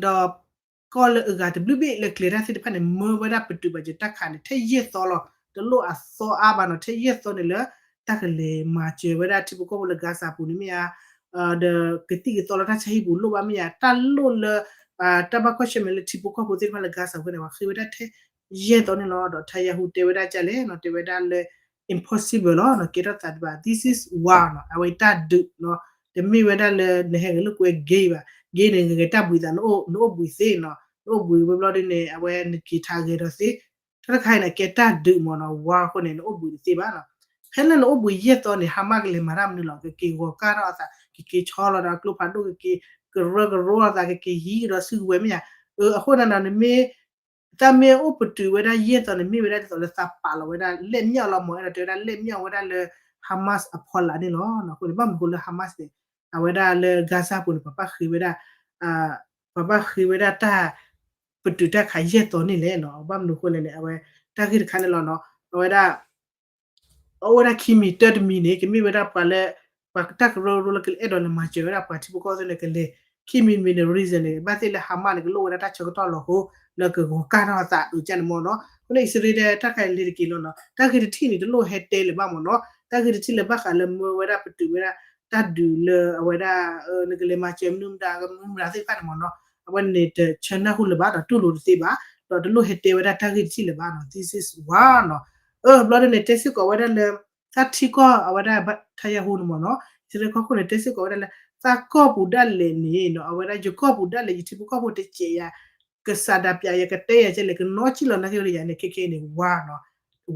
ဒီး ကီၢ်လၢအဂၤတဘျုးဘ့ၣ်လၢကျဲၤတၢ်သ့ၣ်တဖၣ်န့ၣ် မၢဝဲဒၣ်ပတုာ်ဘၣ်စၢၤတၢ်ခးန့ၣ် ထဲယဲၢ်သီလီၤ. တလိၣ်အသီအါဘၣ်နီၤ, ထဲယဲၢ်သီန့ၣ်လၢ တၢ်ကလဲၤမၤစၢၤဝဲဒၣ်ထံဖိကီၢ်ဖိလၢကၤစၤပူၤန့ၣ်မ့ၢ်ဧါ, ဒီးကသံၣ်ကသီလၢတၢ်ဆါဟံၣ်ပူၤလိၣ်ဘၣ်မ့ၢ်ဧါ, တၢ်လိၣ်လၢ တၢ်ဘၣ်ကွၢ်ဆၢၣ်မဲာ်လၢထံဖိကီၢ်ဖိသ့ၣ်တဖၣ်လၢကၤစၤပူၤန့ၣ် ပှၤဃ့ဝဲဒၣ်ထဲယဲၢ်သီန့ၣ်လီၤ. ဒီး Netanyahu တဲဝဲဒၣ်ကလဲၣ်နီၤ, တဲဝဲဒၣ်လၢ impossible လီၤနီၤ, ကဲထီၣ်သးတဘၣ်, this is war နီၤ, အဝဲတၢ်ဒုးနီၤ, တမ့ၢ်ဝဲဒၣ်လၢနဟဲဂဲၤလိာ်ကွဲ gay ဘၣ်, gay န့ၣ် ဂဲၤတၢ်ဘှံးသး နအိၣ်ဘှံးသ့နီၤ, နအိၣ်ဘှံးဝဲဘျီဒ်န့ၣ် အဝဲနက့ၤထါဂဲၤဒီးသ့, တၢ်တခါအံၤန့ၣ် ကဲတၢ်ဒုးမ့ၢ်နီၤ, war အဃိန့ၣ် နအိၣ်ဘှံးတသ့ဘၣ်နီၤ. ဖဲလၢနအိၣ်ဘှံးယဲၢ်သီန့ၣ် Hamas ကလဲၤမၤတၢ်မနုၤလီၤ, ကက့ၤဂီၤကၢ်ထီၣ်အသး, ကက့ၤဆီလီၤဒီးအကျိဖးဒိၣ်, ကက့ၤကရၢကရိအသး, ကက့ၤဟံးကဒီးစုကဝဲၤမ့ၢ်ဧါ. အဃိန့ၣ်နီၤ နမ့ၢ် သးမ့ၢ်အိၣ်ပတုာ်ဝဲဒၣ်ယဲၢ်သီန့ၣ် မ့ၢ်ဝဲဒၣ်ဒ်သိးလၢသးပာ်လီၤဝဲဒၣ် လက်မြောက် လီၤမ့ၢ်, အဲၣ်ဒိးတဲဝဲဒၣ် လက်မြောက် ဝဲဒၣ်လၢ Hamas အဖီလာ်န့ၣ်လီၤ. အဃိန့ၣ် ဘၣ်မနုၤအဃိလၢ Hamas န့ၣ် အဝဲဒၣ်လၢ ကၤစၤပူၤန့ၣ် ပှၤဘၣ်ဃ့ဝဲဒၣ် ပှၤဘၣ်ဃ့ဝဲဒၣ်တၢ် ပတုာ်တၢ်ခးယဲၢ်သီန့ၣ်လဲၣ်နီၤ, ဘၣ်မနုၤအဃိလဲၣ်န့ၣ် အဝဲတၢ်ဂ့ၢ်တခါန့ၣ်လီၤနီၤ, အဝဲဒၣ် အအိၣ်ဝဲဒၣ်ခံမံၤတၢတမံၤန့ၣ် ကမ့ၢ်ဝဲဒၣ်ပှၤလၢ ပှၤတၢ်ကရၢကရိလၢကအဲၣ်ဒိးလဲၤမၤစၢၤဝဲဒၣ်ပှၤထံဖိကီၢ်ဖိသ့ၣ်န့ၣ် ကလဲၤ ခံမံၤတမံၤန့ၣ် reason န့ၣ် ဘၣ်သ့ၣ်လၢ Hamas န့ၣ် ကလိၣ်ဝဲဒၣ်တၢ်ဆၢကတီၢ်လီၤဟိ လၢကဂီၤကၢ်ထီၣ်အသးအုးကၢ်န့ၣ်မ့ၢ်နီၤ. အဃိန့ၣ် အံၣ်စရ့လးတဲတၢ်ခါအံၤလံတက့ၢ်လီၤနီၤ, တၢ်ဂ့ၢ်တထံၣ်န့ၣ် တလိၣ်ဟဲတဲလၢၤဘၣ်မ့ၢ်နီၤ, တၢ်ဂ့ၢ်တထံၣ်လၢဘၣ်ဃးလၢမၢဝဲဒၣ်ပတုာ်ဝဲဒၣ် တၢ်ဒုးလၢအဝဲဒၣ် နကလဲၤမၤစၢၤမနုၤမတၤ မနုၤမတၤသ့ၣ်တဖၣ်န့ၣ်မ့ၢ်နီၤ, အဝဲန့ၣ်တဆၢနၢ်ဟူလၢၤဘၣ်ဒီးတူၢ်လိာ်တသ့ဘၣ်, ဒီးတလိၣ်ဟဲတဲဝဲဒၣ်တၢ်ဂ့ၢ်တထံၣ်လၢၤဘၣ်နီၤ, this is war နီၤ. အၢ ဘျီဒ်န့ၣ် တဲစ့ၢ်ကီးဝဲဒၣ်လၢ တၢ်ထံကီၢ်အဝဲဒၣ် Netanyahu န့ၣ်မ့ၢ်နီၤ, အံၣ်စရ့လးကီၢ်ခိၣ်န့ၣ် တဲစ့ၢ်ကီးဝဲဒၣ်လၢ သးကီၢ်ပူၤဒၣ်လဲာ်န့ၣ်နီၤ, အဝဲဒၣ်ယကီၢ်ပူၤဒၣ်လဲာ် ယထံဖိကီၢ်ဖိတစဲးယၤ ကစးဒၣ်ပျးယၤ ကတဲယၤကဲလဲၣ် ကနီၢ်ကံၣ်လီၤနာ်က့လၢယၤန့ၣ် ခဲခဲအံၤန့ၣ် ဝါနီၤ,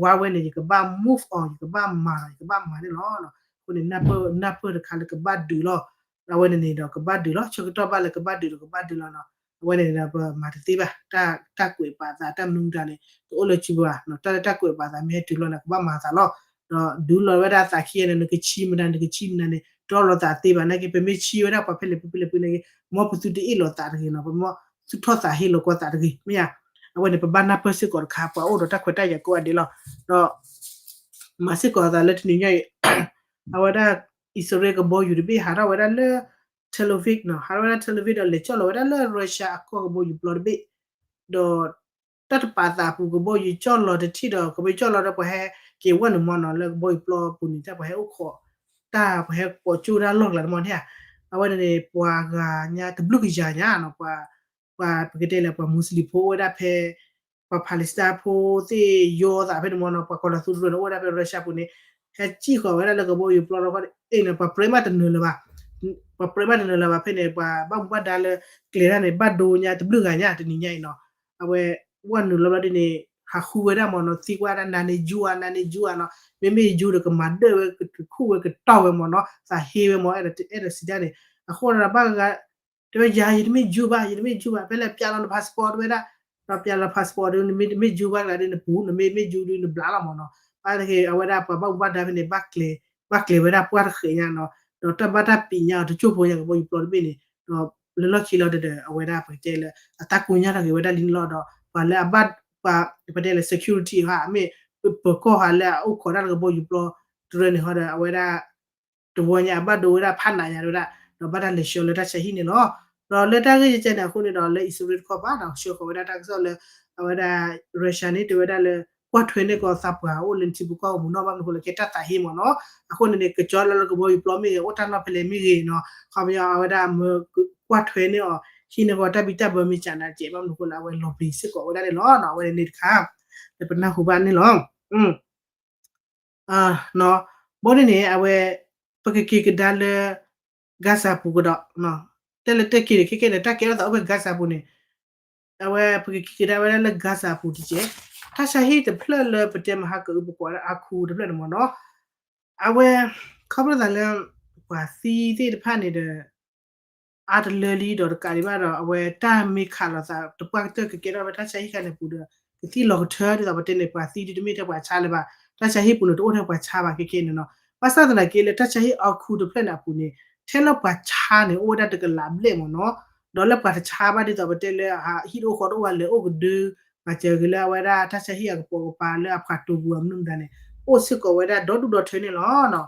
ဝါဝဲန့ၣ် ယကဘၣ် move on ယကဘၣ်မၤလီၤ ယကဘၣ်မၤန့ၣ်လီၤ. အဃိန့ၣ် နၢ်ပၢၢ်တခါလၢကဘၣ်ဒုးလီၤ, အဝဲန့ၣ်န့ၣ်ဒီးကဘၣ်ဒုးလီၤ, ဆၢကတီၢ်ဘၣ်လၢကဘၣ်ဒုးဒီးကဘၣ်ဒုးလီၤနီၤ. အဝဲန့ၣ်ဒီးပမၤတသ့ဘၣ်, တၢ်ကွဲးပာ်သး တၢ်မနုၤမတၤန့ၣ် တအိၣ်လၢစုပူၤဘၣ်, တၢ်လၢတၢ်ကွဲးပာ်သးမ့ၢ်ဟဲတုၤလီၤန့ၣ် ကဘၣ်မၤသးလီၤ. ဒီးဒုးလီၤဝဲဒၣ်သးခံဂၤန့ၣ် နကဆံမတၤ နကဆံမတၤန့ၣ် တအိၣ်လီၤသးသ့ဘၣ်နာ်က့ ပမ့ၢ်ဆံဝဲဒၣ်ပှၤဖဲလဲၣ်ဖဲလဲၣ်ဖဲလဲၣ်နာ်က့ မ်ပသုတအ့ၣ်လိာ်သးတဂ့ၤနီၤ, ပမ့ၢ်သူၣ်ထီၣ်သးဟ့လိာ်ကွၢ်သးတဂ့ၤ မ့ၢ်ဧါ. အဝဲန့ၣ် ပဘၣ်နၢ်ပၢၢ်စ့ၢ်ကီးတခါ ပှၤအိၣ်ဒီးတၢ်ခွဲးတၢ်ယာ်ကိးဂၤဒဲးလီၤ. ဒီး မၤစ့ၢ်ကီးသးလၢတနံၤညါအံၤ အဝဲဒၣ် အံၣ်စရ့လးကဘီယူၤတဘ့ၣ် ဟးထီၣ်ဝဲဒၣ်လၢ Tel Aviv နီၤ, ဟးထီၣ်ဝဲဒၣ် Tel Aviv ဒီးလဲၤကၠီၣ်လီၤဝဲဒၣ်လၢ Russia အကီၢ်ကဘီယူၤပျီတဘ့ၣ်, ဒီး တၢ်တပာ်သးအပူၤ ကဘီယူၤကၠီၣ်လီၤတထံၣ်ဒီး ကဘီယူၤကၠီၣ်လီၤဒီး ပှၤဟဲက့ၤဝဲနုာ်မ့ၢ်နီၤ လၢကဘီယူၤပျီအပူၤန့ၣ် တၢ်ပှၤဟဲအိၣ်ခိး တၢ်ပှၤဟဲပိာ်ကၠိတၢ်လီၢ်ကျါန့ၣ်မ့ၢ်န့ၣ်ဧါ. အဝဲန့ၣ်န့ၣ် ပှၤဂၤညါတဘျုးကယၤညါနီၤ, ပှၤ ပှၤပကတဲလၢပှၤ Muslim ဖိအိၣ်ဝဲဒၣ်ဖဲ ပှၤ Palestine ဖိသ့ၣ်ယီၤသးဖဲန့ၣ်မ့ၢ်နီၤ, ပှၤကီၤလီၤသူတရၢန့ၣ် အိၣ်ဝဲဒၣ်ဖဲ Russia ပူၤန့ၣ် ဟဲစံၣ်ဃီၤဝဲဒၣ်လၢကဘီယူၤပျီလီၤ အ့ၣ်န့ၣ် ပှၤပြၢမးတနၢၤလၢၤဘၣ်, ပှၤပြၢမးတနၢၤလၢၤဘၣ်ဖဲန့ၣ် ပှၤဘၣ်မူဘၣ်ဒါလၢ ကျဲၤတၢ်န့ၣ် ဘၣ်ဒိညါတဘျုးဂၤညါ တနံၤညါအံၤနီၤ. အဝဲ ဝဲနုာ်လီၤဘျီဒ်န့ၣ် ဟးဃုဝဲဒၣ်မ့ၢ်နီၤ, သံကွၢ်ဒၣ် နၤန့ၣ် Jew ဧါ, နၤန့ၣ် Jew ဧါနီၤ, မ့မ့ၢ် Jew ဒီး ကမၤဒၢၣ်ဝဲ ကခူၣ်ဝဲ ကတီၢ်ဝဲမ့ၢ်နီၤ, သးဟ့ဝဲမ့ၢ် အဲၣ်ဒိးစံးဒၣ်န့ၣ် အဃိဒီးဘၣ်ဂၤ တဲဝဲယၤ ယတမ့ၢ် Jew ဘၣ်, ယတမ့ၢ် Jew ဘၣ်, ဖဲလဲၣ် ပျးလီၤန passport တဲဝဲဒၣ်, ဒီးပျးလီၤ passport ဒီး နမ့ၢ် တမ့ၢ် Jew ဘၣ်ကျါဒီး နပူၤ နမ့ၢ် မ့ၢ် Jew ဒီး နဘျါလီၤမ့ၢ်နီၤ. ဘၣ်တက့ၢ် အဝဲဒၣ်ပှၤဘၣ်မူဘၣ်ဒါဖဲန့ၣ် ဘၣ်ကျဲၤ ဘၣ်ကျဲၤဝဲဒၣ်ပှၢ်တဃဲးညါနီၤ, ဒီးတၢ်ဘၣ်တၢ်ပံးညါအီၤ တကၠိၢ်ဖိညါ ကဘီယူၤပျီတဘ့ၣ်န့ၣ်, ဒီးလၢလီၢ်ခံလီၤဒီး အဝဲဒၣ်ပကတဲလၢ အတၢ်ကိညါထီၣ်က့ၤဝဲဒၣ်လံန့ၣ်လီၤ. ဒီးပှၤလၢအဘၣ် ပှၤပတဲလၢ security ဟါ မ့ၢ်ပၢၤကီၢ်ဟါလၢအအိၣ်ခိးတၢ်လၢကဘီယူၤပျီတရၢန့ၣ်ဟီဒီး အဝဲဒၣ် တဝီညါအဘၣ်ဒိဝဲဒၣ်ဖးနးညါတဲဝဲဒၣ်, ဒီးဘၣ်တၢ်လဲၤဆှၢလၢတၢ်ဆါဟံၣ်န့ၣ်လီၤ. ဒီးလၢတၢ်ဂ့ၢ်ကဲန့ၣ်အဃိန့ၣ်ဒီး လၢအံၣ်စရ့လးတခီပၤဒီး ဆှၢဃီၤဝဲဒၣ်တၢ်ကစီၣ်လၢ အဝဲဒၣ် Russia န့ၣ် တဲဝဲဒၣ်လၢ ကွၢ်ထွဲန့ၢ်ကီးသးပှၢ်အိၣ်လၢနထံဖိကီၢ်ဖိမူနီၤ ဘၣ်မနုၤအဃိလဲၣ် ကဲတၢ်သးဟ့မ့ၢ်နီၤ. အဃိန့ၣ်န့ၣ် ကကၠီလၢလၢကဘီယူၤပျီမ့ၢ်ဂ့ၤ အိၣ်တၢ်နီၢ်ဖဲလဲၣ်မ့ၢ်ဂ့ၤနီၤ ခီပညီအဝဲဒၣ်မၢကွၢ်ထွဲန့ၢ်အီၤ ဟံးန့ၢ်ကီးတၢ်ဘံၣ်တၢ်ဘၢမ့ၢ်ကနးတကဲး ဘၣ်မနုၤအဃိလၢအဝဲလီၤပျံၤစ့ၢ်ကီးဝဲဒၣ်န့ၣ်လီၤ. အဝဲန့ၣ်တခါ လၢပနၢ်ဟူဘၣ်န့ၣ်လီၤ. ဘီန့ၣ်န့ၣ် အဝဲ ပကက့ၤကဒါလၢ Gaza ပူၤကဒီး တဲလၢတဲက့ၤန့ၣ် ခဲကဲန့ၣ် တၢ်ကဲထီၣ်သးအိၣ်ဖဲ Gaza ပူၤန့ၣ် အဝဲပကက့ၤကဒါဝဲဒၣ်လၢ Gaza ပူၤတက့ၢ်. တၢ်ဆါဟံၣ်တဖျၢၣ်လၢပတဲမဟါကအုပကွးဒၣ်အါခူတဖျၢၣ်န့ၣ်မ့ၢ်နီၤ အဝဲ ခီဖျိလၢ ပှၤသံသ့ၣ်တဖၣ်န့ၣ်ဒီး အါတလၢလံဒီးတကးဒံးဘၣ်ဒီး အဝဲတၢ်မ့ၢ်ခးလိာ်သးတပှၢ်ကတၢၢ်ကကဲထီၣ်ဝဲတၢ်ဆါဟံၣ်ခါန့ၣ်ပူၤဒီး ကသံၣ်လီၤကထၢဒ်သိးပတဲန့ၣ် ပှၤသံဒ်တမ့ၢ်ထဲပှၤဆါလၢၤဘၣ်. တၢ်ဆါဟံၣ်ပူၤန့ၣ် တအိၣ်ထဲပှၤဆါဘၣ်ခဲကဲန့ၣ်နီၤ. ဘၣ်ဆၣ်သနာ်က့လၢတၢ်ဆါဟံၣ်အါခူတဖျၢၣ်န့ၣ်အပူၤန့ၣ် ထဲလၢပှၤဆါန့ၣ် အိၣ်ဝဲဒၣ်တကလးဘျဲၣ်မ့ၢ်နီၤ. ဒီးလၢပှၤတဆါဘၣ်ဒ်သိးပတဲလၢ ဟံၣ်တအိၣ်ဃီတအိၣ်ဘၣ် လဲၤအိၣ်ကဒု မၤစၢၤက့ၤလၢအဝဲဒၣ်တၢ်ဆါဟံၣ်အကပိာ်ကပၤလၢအဖှၤတိာ်ပူၤအမနုၤမတၤန့ၣ် အိၣ်စ့ၢ်ကီးဝဲဒၣ်ဒီဒူၣ်ဒီထၢန့ၣ်လီၤ.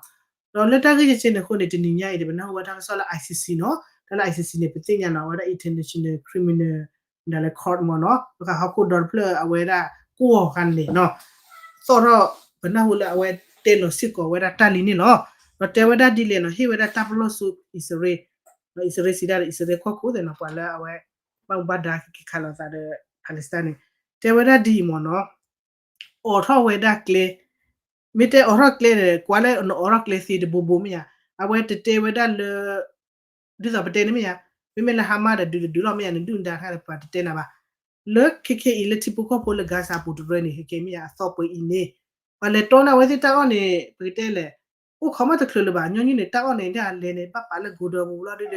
ဒီးလၢတၢ်ဂ့ၢ်ကဲကဲန့ၣ်အဃိန့ၣ် တနံၤညါအံၤ ပနၢ်ဟူဝဲတၢ်ကစီၣ်လၢ ICC နီၤ. တၢ်လၢ ICC န့ၣ် ပသ့ၣ်ညါနီၤ အဝဲဒၣ် International Criminal ဒ်လဲၣ် court မ့ၢ်နီၤ ပကဟီၣ်ခိၣ်ဒီတဖျၢၣ်အဝဲဒၣ် ကွီၢ်ဃာ်န့ၣ်နီၤ သီၣ်ထီၣ် ပနၢ်ဟူလၢအဝဲတဲလီၤစ့ၢ်ကီးဝဲဒၣ်တၢ်လံန့ၣ်လီၤ. ဒီးတဲဝဲဒၣ်ဒ်လဲၣ်နီၤ ဟ့ၣ်ဝဲဒၣ်တၢ်ပလီၢ်ဆူအံၣ်စရ့လး ဒီးအံၣ်စရ့လးစံးဒၣ်ဒီး အံၣ်စရ့လးကီၢ်ခိၣ်သ့ၣ်နီၤ ပှၤလၢအဝဲ ဘၣ်မူဘၣ်ဒါက့ၤခးလိာ်သးဒီး Palestine န့ၣ် တဲဝဲဒၣ်ဒ်အံၤမ့ၢ်နီၤ အိးထီၣ်ဝဲဒၣ်ကျဲ မ့ၢ်တဲအိးထီၣ်ကျဲန့ၣ် ကွၢ်လၢနအိးထီၣ်ကျဲသ့တဘိဘိမ့ၢ်ဧါ, အဝဲတတဲဝဲဒၣ်လၢ ဒ်သိးပတဲန့ၣ်မ့ၢ်ဧါ, မ့မ့ၢ်လၢ Hamas ဒီးဒုးတဒုးလီၤမ့ၢ်ဧါ နဒုၣ်နဒါတခါဒီးပှၤတတဲနၤဘၣ်. လၢခဲခဲအံၤလၢထံဖိကီၢ်ဖိလၢ Gaza ပူၤတရၢန့ၣ် ခဲခဲမ့ၢ်ဧါ အသီပှဲၤအံၤန့ၣ် ပှၤလဲၤတီန့ၢ်အဝဲသ့ၣ်တၢ်အီၣ်န့ၣ် ပကတဲလဲၣ် အိၣ်ခိးမးတချုးလၢၤဘၣ် ညီနုၢ်န့ၣ် တၢ်အီၣ်န့ၣ်ဒ်အလဲၤန့ၣ် ဘၣ်ပာ်လၢ godown ပူၤလီၤဒီး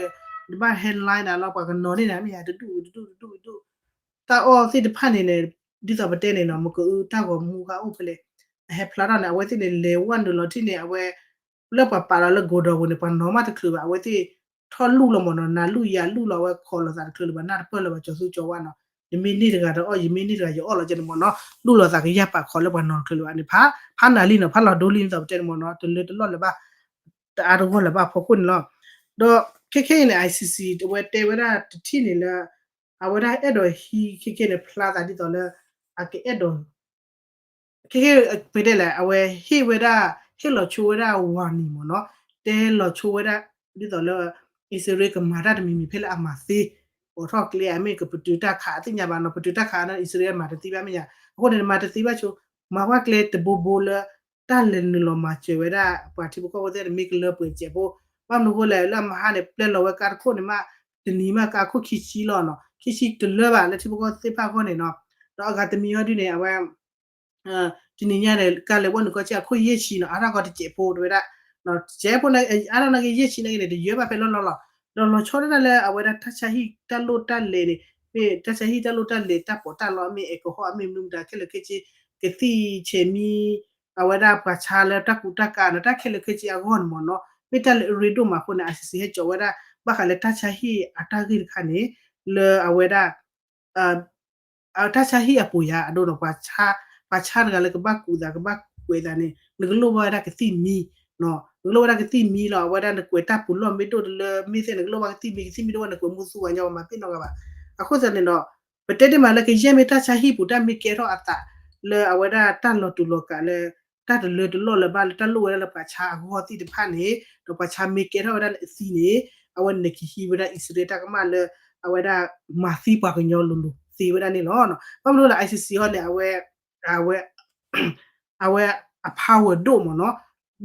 နဘၣ် hand line နၤလီၤ ပှၤကနီၤန့ၢ်နၤမ့ၢ်ဧါ တဒူၣ်တဒူၣ်တဒူၣ်တဒူၣ် တၢ်အီၣ်သ့ၣ်တဖၣ်န့ၣ်န့ၣ် ဒ်သိးပတဲန့ၣ်နီၤ မ့ၢ်ကအုတၢ်ဂီၤမူဂၤအိၣ်ဖဲလဲၣ် အဟဲဖျါထီၣ်န့ၣ် အဝဲသ့ၣ်န့ၣ် လဲၤဝဲနုာ်လီၤထံၣ်န့ၣ် အဝဲ လၢပှၤပာ်လီၤလၢ godown ပူၤန့ၣ် ပှၤနီၤမးတချုးဘၣ် အဝဲသ့ၣ်ထီၣ်လူၢ်လီၤမ့ၢ်နီၤ နၤလူၢ်ယၤလူၢ်လီၤ အဝဲခိးလိာ်သးတချုးလၢၤဘၣ် နၢ်တပၢၢ်လၢၤဘၣ် ကၠီၤသူကၠီၤဝါနီၤ နမ့ၢ်န့ၢ်တဂၤဒီးအီၣ် ယမ့ၢ်န့ၢ်တဂၤယအီၣ်လီၤကဲန့ၣ်မ့ၢ်နီၤ လူၢ်လိာ်သးကယၢ်ပာ်ခိးလၢပှၤနီၤတချုးလၢၤဘၣ်န့ၣ် ဖးနၤလံနီၤ ဖးလီၤဒိလံဒ်သိးပတဲန့ၣ်မ့ၢ်နီၤ တလၢတလီၢ်လၢၤဘၣ် တအါတဂီၢ်လၢၤဘၣ်ဖီခိၣ်န့ၣ်လီၤ. ဒီးခဲခဲအံၤန့ၣ် ICC အဝဲတဲဝဲဒၣ်တထံၣ်န့ၣ်လၢ အဝဲဒၣ်အဲၣ်ဒိးဟံးခဲခဲန့ၣ် ဖျါသးဒ်သိးလၢ အကအဲၣ်ဒိး ခဲခဲ ပတဲလဲၣ် အဝဲဟ့ၣ်ဝဲဒၣ် ဟ့ၣ်လီၤဆိဝဲဒၣ် warning မ့ၢ်နီၤ တဲလီၤဆိဝဲဒၣ် ဒ်သိးလၢ အံၣ်စရ့လးကမၤတၢ်တမံၤမံၤဖဲလၢအမၤသ့ အိးထီၣ်ကျဲအမ့ၢ်ကပတုာ်တၢ်ခး အသ့ၣ်ညါဘၣ်နီၤ ပတုာ်တၢ်ခးန့ၣ် အံၣ်စရ့လးမၤတသ့ဘၣ်မ့ၢ်ညါ အဃိန့ၣ် မၤတသ့ဘၣ်ဆိ မၤဝဲကျဲတဘိဘိလၢ တၢ်လဲၤနုာ်လီၤမၤစၢၤဝဲဒၣ် ပှၤထံဖိကီၢ်ဖိသ့ၣ်န့ၣ် မ့ၢ်ကလၢပှဲၤစဲးဖိ ဘၣ်မနုၤဃိလဲၣ် လၢအမဟါန့ၣ် ပျဲလီၤဝဲကါတခိၣ်န့ၣ်မး တနံၤမးကါခိၣ်ခံဆံလီၤနီၤ ခံဆံတလၢဘၣ် လၢထံဖိကီၢ်ဖိသ့ၣ်တဖၣ်အဂီၢ်န့ၣ်နီၤ ဒီးအဂၤတမံၤအီၤဒုန့ၣ် အဝဲ တနံၤညါန့ၣ် ကါလဲၤဝဲနုာ်ကီၢ်ဆံအခိၣ်ယဲၢ်ဆံနီၤ အါထီၣ်ကီတစဲးဖိတဝဲဒၣ် တစဲးဖိန့ၣ် အါထီၣ်နာ်က့ယဲၢ်ဆံနာ်က့န့ၣ် တယၢဘၣ်ဖဲလီၢ်လီၢ်လီၤ ဒီးလီၤဆီဒၣ်တၢ်လၢအဝဲဒၣ်တၢ်ဆါဟံၣ်တၢ်လိၣ်တၢ်လဲၤန့ၣ် မ့ၢ်တၢ်ဆါဟံၣ်တၢ်လိၣ်တၢ်လဲၤတၢ်ပီးတၢ်လီအမ့ၢ် alcohol အမ့ၢ်မနုၤမတၤခဲလၢာ်ခဲဆ့ ကသံၣ်ဆဲးမံ အဝဲဒၣ်ပှၤဆါလၢတၢ်ကူတၢ်ကၤနီၤ တၢ်ခဲလၢာ်ခဲဆ့အဂီၢ်န့ၣ်မ့ၢ်နီၤ မ့ၢ်တၢ်လၢအရ့ဒိၣ်မးအဃိန့ၣ် ICC ဟဲစိာ်ဝဲဒၣ် ဘၣ်ဃးလၢတၢ်ဆါဟံၣ်အတၢ်ဂ့ၢ်တခါန့ၣ် လၢအဝဲဒၣ် အတၢ်ဆါဟံၣ်အပူၤယါ အဒိဒီး ပှၤဆါ ပှၤဆါတဂၤလၢကဘၣ်ကူးသး ကဘၣ်ကွဲးသးန့ၣ် နကလိၣ်ဘၣ်ဝဲဒၣ်ကသံၣ်မံ နကလိၣ်ဝဲဒၣ်ကသံၣ်မံလီၤ အဝဲဒၣ်နကွဲးတၢ်ပူၤလီၢ်မ့ၢ်ဒိၣ်တလၢ မ့ၢ်သ့ၣ် နကလိၣ်ဘၣ်ကသံၣ်မံ ကသံၣ်မံဒိၣ်ဝဲ နကွဲးမူသူဝဲညီ ပှၤမၤပ့ၣ်နီတဂၤဘၣ် အဃိသတးန့ၣ်ဒီး ပတဲတ့ၢ်မးလၢကယဲၢ်မ့ၢ်တၢ်ဆါဟံၣ်ပူၤ တၢ်မ့ၢ်ကဲထီၣ်အသး လၢအဝဲဒၣ်တၢ်လီၤတူာ်လီၤကာ်လၢ တၢ်တလၢတလီၢ်လၢၤဘၣ်လၢတၢ်လိၣ်ဝဲဒၣ်လၢပှၤဆါအဂီၢ်သ့ၣ်တဖၣ်န့ၣ် ဒီးပှၤဆါမ့ၢ်ကဲထီၣ်ဝဲဒၣ်လၢအသံန့ၣ် အဝဲန့ၣ်ကဟံးဝဲဒၣ်အံၣ်စရ့လးတၢ်ကမၣ်လၢ အဝဲဒၣ်မၤသံပှၤကညီလိၤလိၤသ့ဝဲဒၣ်န့ၣ်လီၤ. ဘၣ်မနုၤလၢ ICC ဟီန့ၣ် အဝဲ အဝဲ အဝဲအ power ဒိၣ်မ့ၢ်နီၤ,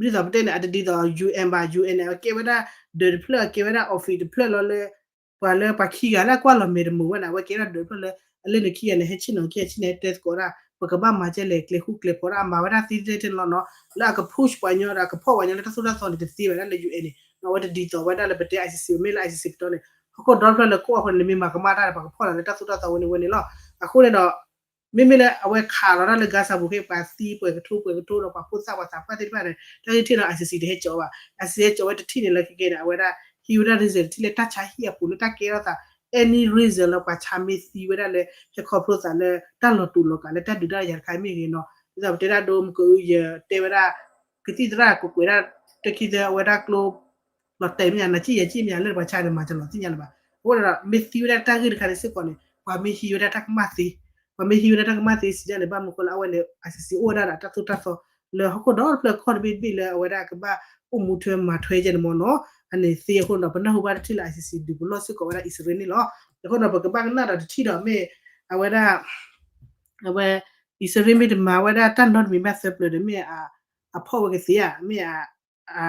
ဒ်သိးပတဲန့ၣ် အတဒ်သိး UN ဘၣ်, UN န့ၣ် အကဲဝဲဒၣ်ဒၢးတဖျၢၣ် အကဲဝဲဒၣ် office တဖျၢၣ်လီၤလၢ ပှၤလၢပှၤခံဂၤလၢအကွၢ်လီၤမဲာ်တမုာ်ဝဲန့ၣ် အဝဲကဲဝဲဒၣ်ဒၢးတဖျၢၣ်လၢ အလၢနခံဂၤန့ၣ် ဟဲဆ့ၣ်နီၤခံဂၤဆ့ၣ်န့ၣ် ဟဲတဲသကိးဒၣ် ပကဘၣ်မၤကဲလဲၣ် ကျဲၤဃူကျဲၤဖိးဒၣ် အမၤဝဲဒၣ်သ့သ့ထဲန့ၣ်လီၤနီၤ, လၢအက push ပှၤကညီဒီး အကဖီၣ်ပှၤကညီလၢတၢ်သိၣ်တၢ်သီန့ၣ် တသ့ဘၣ်ဒၣ်လၢ UN န့ၣ် အဝဲတဒ်သိးဝဲဒၣ်လၢပတဲ ICC မ့ၢ်လၢ ICC ပတီၢ်န့ၣ် ဟီၣ်ခိၣ်ဒီတဖျၢၣ်လၢကအိၣ်အဃိန့ၣ် နမ့ၢ်မၤကမၣ်တၢ်ဒီး ပှၤကဖီၣ်နၤလၢတၢ်သိၣ်တၢ်သီဝဲန့ၣ်ဝဲန့ၣ်လီၤ. အဃိန့ၣ်ဒီး မ့မ့ၢ်လၢအဝဲခးလီၤတၢ်လၢ Gaza ပူၤခဲ ပှၤသံပှဲၤကထိပှဲၤကထိဒီး ပှၤဖိသၣ်ပှၤသးပှၢ်သ့ၣ်တဖၣ်န့ၣ် တၢ်ဂ့ၢ်ထံၣ်ဒီး ICC တဟဲကၠီၤဘၣ်, ICC ဟဲကၠီၤဝဲတထံၣ်န့ၣ်လၢခဲကဲန့ၣ် အဝဲဒၣ် ဟံးဝဲဒၣ် reason တထံၣ်လၢတၢ်ဆါဟံၣ်အပူၤလၢတၢ်ကဲထီၣ်သး any reason လၢပှၤဆါမ့ၢ်သံဝဲဒၣ်လၢ ဟဲခီဖျိသးလၢတၢ်လီၤတူာ်လီၤကာ်လၢတၢ်ဒုးတၢ်ယၤတခါမ့ၢ်ဂ့ၤနီၤ, ဒ်သိးပတဲဒၣ်ဒိမကယတဲဝဲဒၣ် ကသံၣ်သရၣ်ကကွဲးဒၣ် တခံသၢအဝဲဒၣ်ကျိ လီၤတဲာ်မ့ၢ်ညါ နၤစံၣ်ယၤစံၣ်မ့ၢ်ညါလၢပှၤဆါန့ၣ် မၤတလီၤသ့ၣ်ညါလၢၤဘၣ်. အဃိန့ၣ်ဒီး မ့ၢ်သံဝဲဒၣ်တၢ်ဂ့ၢ်တခါန့ၣ်စ့ၢ်ကီးန့ၣ် ပှၤမ့ၢ်ဟံးဝဲဒၣ်တၢ်ကမၣ်သ့, ပှၤမ့ၢ်ဟံးဝဲဒၣ်တၢ်ကမၣ်သ့စံးဒၣ်န့ၣ် ဘၣ်မနုၤဃိလၢအဝဲန့ၣ် ICC အိၣ်ဝဲဒၣ်ဒီးတၢ်သိၣ်တၢ်သီ လၢဟီၣ်ခိၣ်ဒီတဖျၢၣ်ခီၣ်တဘ့ၣ်တဘ့ၣ်လၢအဝဲဒၣ်ကဘၣ်အိၣ်မူထွဲမၤထွဲကဲန့ၣ်မ့ၢ်နီၤ, အန့ၣ်သ့အဃိန့ၣ်ဒီး ပနၢ်ဟူဘၣ်တထံၣ်လၢ ICC ဒုးပလီၢ်စ့ၢ်ကီးဝဲဒၣ်အံၣ်စရ့လးန့ၣ်လီၤ. အဃိန့ၣ်ဒီး ပကဘၣ်ကနၣ်ဒီးတထံၣ်ဒီးမ့ၢ် အဝဲဒၣ် အဝဲ အံၣ်စရ့လးမ့ၢ်တမၤဝဲဒၣ်တၢ်နီတမံၤဘၣ်သၢပျၢၤဒီး မ့ၢ်အဖီၣ်ဝဲကသ့ဧါ, မ့ၢ်အ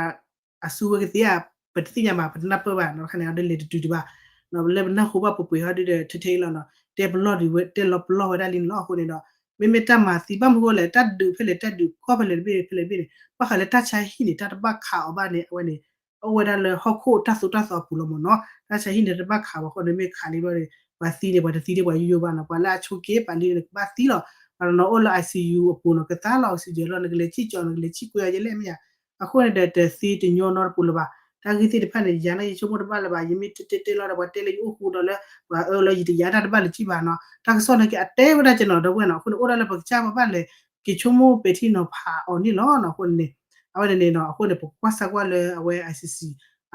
အစူဝဲကသ့ဧါ, ပတသ့ၣ်ညါဘၣ် ပတနၢ်ပၢၢ်ဘၣ်နီၤ, တခါန့ၣ် အဒိးလဲၤတတုၤဒံးဘၣ်, လၢပနၢ်ဟူဘၣ်ပှဲၤပှဲၤဟီဒုဒီး ထဲထဲအံၤလီၤနီၤ, တဲပလီၢ်ဒံးဝဲ တဲလီၤပလီၢ်ဝဲဒၣ်လံန့ၣ်လီၤ. အဃိန့ၣ်ဒီး မ့မ့ၢ်တၢ်မၤသံ ဘၣ်မနုၤဃိလဲၣ် တၢ်ဒုးဖဲလဲၣ်တၢ်ဒုးကီၢ်ဖဲလဲၣ်တဘ့ၣ်ဖဲလဲၣ်တဘ့ၣ်န့ၣ် ဘၣ်ဃးလၢတၢ်ဆါဟံၣ်န့ၣ် တၢ်တဘၣ်ခးအီၤဘၣ်န့ၣ် အဝဲန့ၣ် အိၣ်ဝဲဒၣ်လၢဟီၣ်ခိၣ်တၢ်သိၣ်တၢ်သီအပူၤလီၤမ့ၢ်နီၤ, တၢ်ဆါဟံၣ်န့ၣ်တဘၣ်ခးဘၣ်အဃိန့ၣ် မ့ၢ်ခးလံဘျီန့ၣ် ပှၤသံန့ၣ် ပှၤတသံဒံးပှၤယိယိဘၣ်နီၤ, ပှၤလၢအဆိးက့ပာ်လံန့ၣ် ကဘၣ်သံလီၤ, ပှၤတနီၤအိၣ်လၢ ICU အပူၤနီၤ ကသါလီၤ oxygen လီၤ နကလဲၤစံၣ်ကၠီၤ နကလဲၤစံၣ်ကွဲအီၤယဲလဲၣ်မ့ၢ်ဧါ, အဃိန့ၣ်ဒီးတသ့တညီနီတပူၤလၢၤဘၣ်, တၢ်ဂ့ၢ်သ့ၣ်တဖၣ်န့ၣ် ယၤန့ၣ်ယဆိကမိၣ်တဘၣ်လၢၤဘၣ်, ယမ့ၢ်တဲတဲတဲလီၤဒီး ပှၤတဲလၢယအိၣ်ဃူဒီးလၢ ပှၤအၢလၢယတယာ်တၢ်တဘၣ်လၢၤကံဘၣ်နီၤ, တၢ်ကစီၣ်န့ၣ်က့အတဲဝဲဒၣ်ကနီၤ ဒီပုၢ်ဝဲၢ်နီၤ, အဃိန့ၣ် အိၣ်ဒၣ်လၢပကစၢ်ပဘၣ်လဲၤ က့ၤဆိကမိၣ်ပဲာ်ထံနီၤဖးအီၤန့ၣ်လီၤနီၤ, အဃိန့ၣ် အဝဲန့ၣ်န့ၣ်နီၤ, အဃိန့ၣ် ပကကွၢ်စၢ်ကွၢ်လၢအဝဲ ICC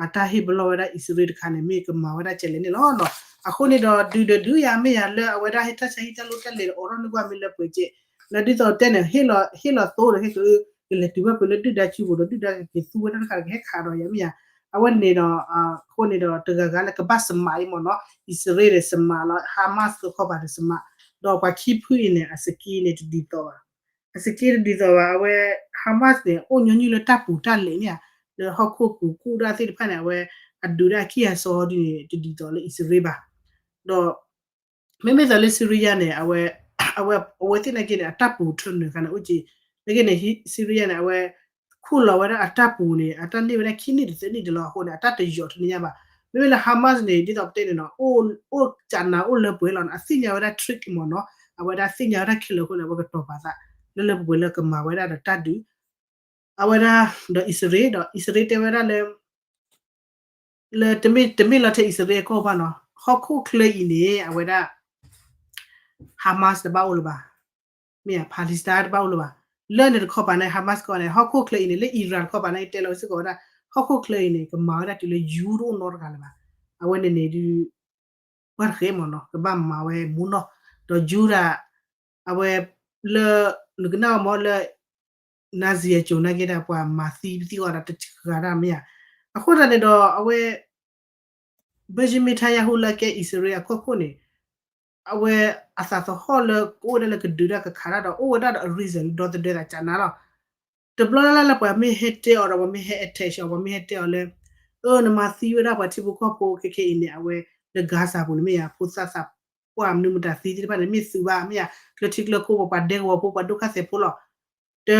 အတၢ်ဟ့ၣ်ပလီၢ်ဝဲဒၣ်အံၣ်စရ့လးတခါန့ၣ် မ့ၢ်ကမၤဝဲဒၣ်ကဲလဲၣ်န့ၣ်လီၤ. အဃိန့ၣ်ဒီး ဒုးဒီးဒုးယၤမ့ၢ်ယၤလၢအဝဲဒၣ်ဟ့ၣ်တၢ်ဆါဟံၣ်တၢ်လိၣ်တၢ်လဲၤဒီး အိးထီၣ်န့ၢ်ကွၢ်မ့ၢ်လၢပှဲၤကဲး လၢဒ်သိးတဲန့ၣ် ဟ့ၣ်လီၤသိဒီး ဟ့ၣ်က ကလဲၤတုၤဘၣ်ဖဲလၢဒုၣ်ဒါစုပူၤဒီး ဒုၣ်ဒါကက့ၤသူဝဲဒၣ်တခါဒီး ကဟဲခးဒီးယၤမ့ၢ်ယၤ. အဝဲန့ၣ်ဒီး အဃိန့ၣ်ဒီး တဂၤဂၤလၢကဘၣ်စမးအံၤမ့ၢ်နီၤ, အံၣ်စရ့လးဒီးစမးလီၤ, Hamas ကခီပၤဒီးစမး, ဒီးပှၤခံဖုအံၤန့ၣ် အစက့န့ၣ်တဒ်သိးဘၣ်. အစက့တဒ်သိးဘၣ်, အဝဲ Hamas န့ၣ် အိၣ်ညီနုၢ်လၢတၢ်ပူၤတၢ်လဲၤမ့ၢ်ဧါ, လၢဟီၣ်ခိၣ်ပူၤကူၣ်တၢ်သ့ၣ်တဖၣ်န့ၣ် အဝဲ အဒုးတၢ်အကံၢ်အစီဒ်န့ၣ် တဒ်သိးလၢအံၣ်စရ့လးဘၣ်. ဒီး မ့မ့ၢ်သိးလၢ Syria န့ၣ် အဝဲ အဝဲ အဝဲသ့ၣ်နာ်က့န့ၣ် အတၢ်ပူၤထၢနုာ်ခါန့ၣ် အိၣ်က့ၤ နာ်က့န့ၣ် Syria န့ၣ် အဝဲ ခူၣ်လီၤဝဲဒၣ်အတၢ်ပူၤန့ၣ် အတၢ်န့ၢ်ဝဲဒၣ်ခံနံၣ်တသၢနံၣ်တလီၤအဃိန့ၣ် အတၢ်တယီၤထၢန့ၢ်ညါဘၣ်. မ့မ့ၢ်လၢ Hamas န့ၣ် ဒ်သိးပတဲန့ၣ်နီၤ အိၣ်ကနၤအိၣ်လၢပှဲၤလီၤန့ၣ် အသ့ၣ်ညါဝဲဒၣ် trick မ့ၢ်နီၤ, အဝဲဒၣ်သ့ၣ်ညါဝဲဒၣ်ခဲလၢာ်အဃိန့ၣ် အဝဲကတီၤပာ်သး လၢလၢပှဲၤပှဲၤလၢကမၤဝဲဒၣ်ဒီးတၢ်ဒုး အဝဲဒၣ်ဒီးအံၣ်စရ့လး ဒီးအံၣ်စရ့လးတဲဝဲဒၣ်လၢ လၢတမ့ၢ် တမ့ၢ်လီၤထဲအံၣ်စရ့လးအကီၢ်ဘၣ်နီၤ, ဟီၣ်ခိၣ်ချၢအံၤန့ၣ် အဝဲဒၣ် Hamas တဘၣ်အိၣ်လၢၤဘၣ်, မ့ၢ်ဧါ Palestine တဘၣ်အိၣ်လၢၤဘၣ်. လၢန့ၣ်တခီပၤန့ၣ် Hamas ကီၢ်န့ၣ် ဟီၣ်ခိၣ်ချၢအံၤန့ၣ် လၢ Iran တခီပၤန့ၣ် တဲလီၤဝဲစ့ၢ်ကီးဝဲဒၣ် ဟီၣ်ခိၣ်ချၢအံၤန့ၣ် ကမၤဝဲဒၣ်တုၤလၢ Jew တအိၣ်နီတဂၤလၢၤဘၣ်. အဝဲန့ၣ်န့ၣ်ဒုး ပှၤတဃဲမ့ၢ်နီၤ ကဘၣ်မၤဝဲမူနီၢ်, ဒီး Jew ဒၣ် အဝဲ လၢ နကနၣ်အီၤမ့ၢ်လၢ Nazi အစိၤနာ်က့ဒၣ် ပှၤမၤသံပသံအီၤဒၣ်တဂၤဒၣ်မ့ၢ်ဧါ. အဃိသတးန့ၣ်ဒီး အဝဲ Benjamin Netanyahu လၢကဲအံၣ်စရ့လးအကီၢ်ခိၣ်န့ၣ် အဝဲအသးသဟီၣ်လၢကအိၣ်ဝဲဒၣ်လၢကဒုးတၢ်ကခးတၢ်ဒီး အိၣ်ဝဲဒၣ်ဒီးအ reason ဒီသဒၢသးကနၤလီၤ. တဘျီလၢ်လၢ်လၢပှၤမ့ၢ်ဟဲတဲအီၤဒီး ပှၤမ့ၢ်ဟဲ attack အီၤ ပှၤမ့ၢ်ဟဲတဲအီၤလၢ အၢ နမၤသံဝဲဒၣ်ပှၤထံဖိကီၢ်ဖိခဲခဲအံၤန့ၣ် အဝဲလၢ Gaza ပူၤန့ၣ်မ့ၢ်ဧါ ဖိသၣ်သးပှၢ်မနုၤမတၤသံသ့ၣ်တဖၣ်န့ၣ် မ့ၢ်သုးဘၣ်မ့ၢ်ဧါ ကျၢထံကျၢခိၣ် ပှၤဒဲကဝီၤဖိ ပှၤဒိၣ်ခါသဲးဖိလီၤ. တ